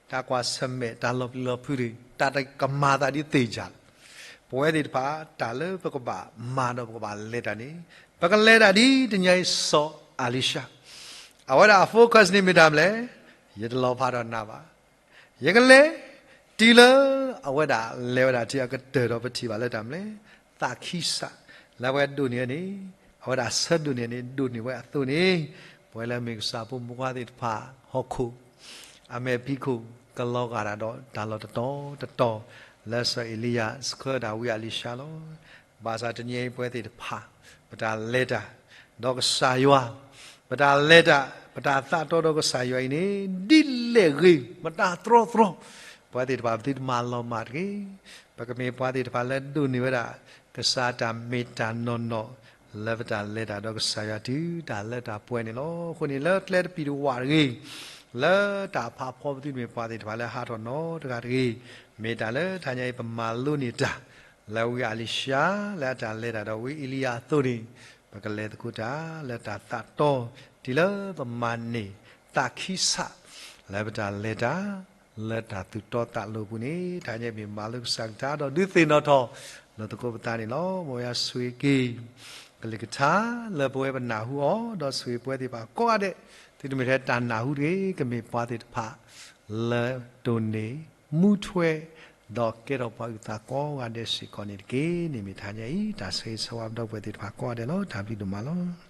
တၢ်ကွၢ်ဆၢၣ်မဲာ်, တၢ်လီၤပျံၤလီၤဖုးတဂ့ၤ, တၢ်တကမၤသးဒ်သ့ၣ်ယၢ်လီၤ. ပဝဲသ့ၣ်တဖၣ် တၢ်လၢပကဘၣ်မၤဒီးပကဘၣ်လဲၤတၢ်န့ၣ် ပကလဲၤတၢ်ဒ်တနံၤအံၤ စီၤအ့လံၡါ, အဝဲဒၣ်အ focus န့ၣ်မ့ၢ်တၢ်မနုၤလဲၣ်, ယတလီၤဖးဒီးနၤဘၣ်. ယကလဲၤ, တုၤလၢအဝဲဒၣ်လဲၤဝဲဒၣ်ထံအကတၢၢ်ဒီး ပထံၣ်ဘၣ်လၢတၢ်မနုၤလဲၣ်, သးခံစး လၢအဝဲဒိးန့ၢ်ဝဲန့ၣ်, အဝဲဒၣ်ဆၢဒိးန့ၢ်န့ၣ် ဒိးန့ၢ်ဝဲအသိးန့ၣ်, ပဝဲလၢမ့ၢ်ကစၢ်ဖိမုၣ်ဖိခွါသ့ၣ်တဖၣ် ဟီၣ်ခိၣ် အမဲာ်ဖံးခိၣ် ကလီၤဂာ်ဒၣ်ဒီးတၢ်လီၢ်တတီၤတတီၤ လၢစီၤအ့လံယၤဆှၢဒၣ်ဝံအ့လံၡါလီၤ. ဘၣ်ဆၣ်တနံၤအံၤပဝဲသ့ၣ်တဖၣ် ပတၢ်လဲၤတၢ် ဒီးကစၢ်ယွၤ, ပတၢ်လဲၤတၢ် ပတၢ်သးတီဒီးကစၢ်ယွၤအံၤန့ၣ် ဒ်လဲၣ်ဂ့ၤ မတၤတြီတြီ, ပဝဲသ့ၣ်တဖၣ်ပသုတမၤလီၤမၢ်တဂ့ၤ. ပကမ့ၢ်ပှၤသ့ၣ်တဖၣ်လၢဒိးန့ၢ်ဝဲဒၣ် ကစၢ်တၢ်မ့ၢ်တၢ်နီၢ်နီၢ် လၢပတၢ်လဲၤတၢ်ဒီးကစၢ်ယွၤတုၤတၢ်လၢတၢ်ပှဲၤန့ၣ်လီၤ. အဃိန့ၣ် လၢကျဲတပံၤတဝၣ်တဂ့ၤ, လၢတၢ်ဖးဖီပသုတမ့ၢ်ပှၤသ့ၣ်တဖၣ်လၢဟးထီၣ်နီတဂၤတဂ့ၤ, မ့ၢ်တၢ်လၢတဟါညါအံၤ ပမၤလိန့ၢ်တၢ် လၢဝံအ့လံၡါ လၢအတၢ်လဲၤတၢ်ဒီးဝံအ့လံယၤအသိးန့ၣ်, ပကလဲၤသကိးတၢ်လၢတၢ်သးတီ, တုၤလၢပမၤန့ၢ်သးခံစး လၢပတၢ်လဲၤတၢ် လၢတၢ်သူၣ်တီသးလိၤအပူၤန့ၣ်, တဟါညါအံၤမ့ၢ်မၤလိကစၢ်ကလုၢ်ကထါဒီးဒုးသ့ၣ်နီၣ်ထီၣ် လိာ်သကိးပသးန့ၣ်လီၤ. မ်ယွၤဆိၣ်ဂ့ၤက့ၤ ကလုၢ်ကထါ လၢပဝဲပနၢ်ဟူအီၤ, ဒီးဆိၣ်ဂ့ၤပဝဲသ့ၣ်တဖၣ်ကိးဂၤဒဲး, သုတမ့ၢ်ထဲတၢ်နၢ်ဟူတဂ့ၤ, ကမ့ၢ်ပှၤသ့ၣ်တဖၣ် လၢဒိးန့ၢ် မူထွဲ ဒီးကဲထီၣ်ပှၤအုၣ်သးကိးဂၤဒဲးစ့ၢ်ကီးန့ၣ်တက့ၢ်. န့ၣ်မ့ၢ်တဟါညါအံၤ တၢ်ဆၢဂ့ၤဆၢဝါပဒီပုၢ်ဝဲၢ်သ့ၣ်တဖၣ်ကိးဂၤဒဲးလီၤ. တၢ်ဘျုးဒိၣ်မးလီၤ.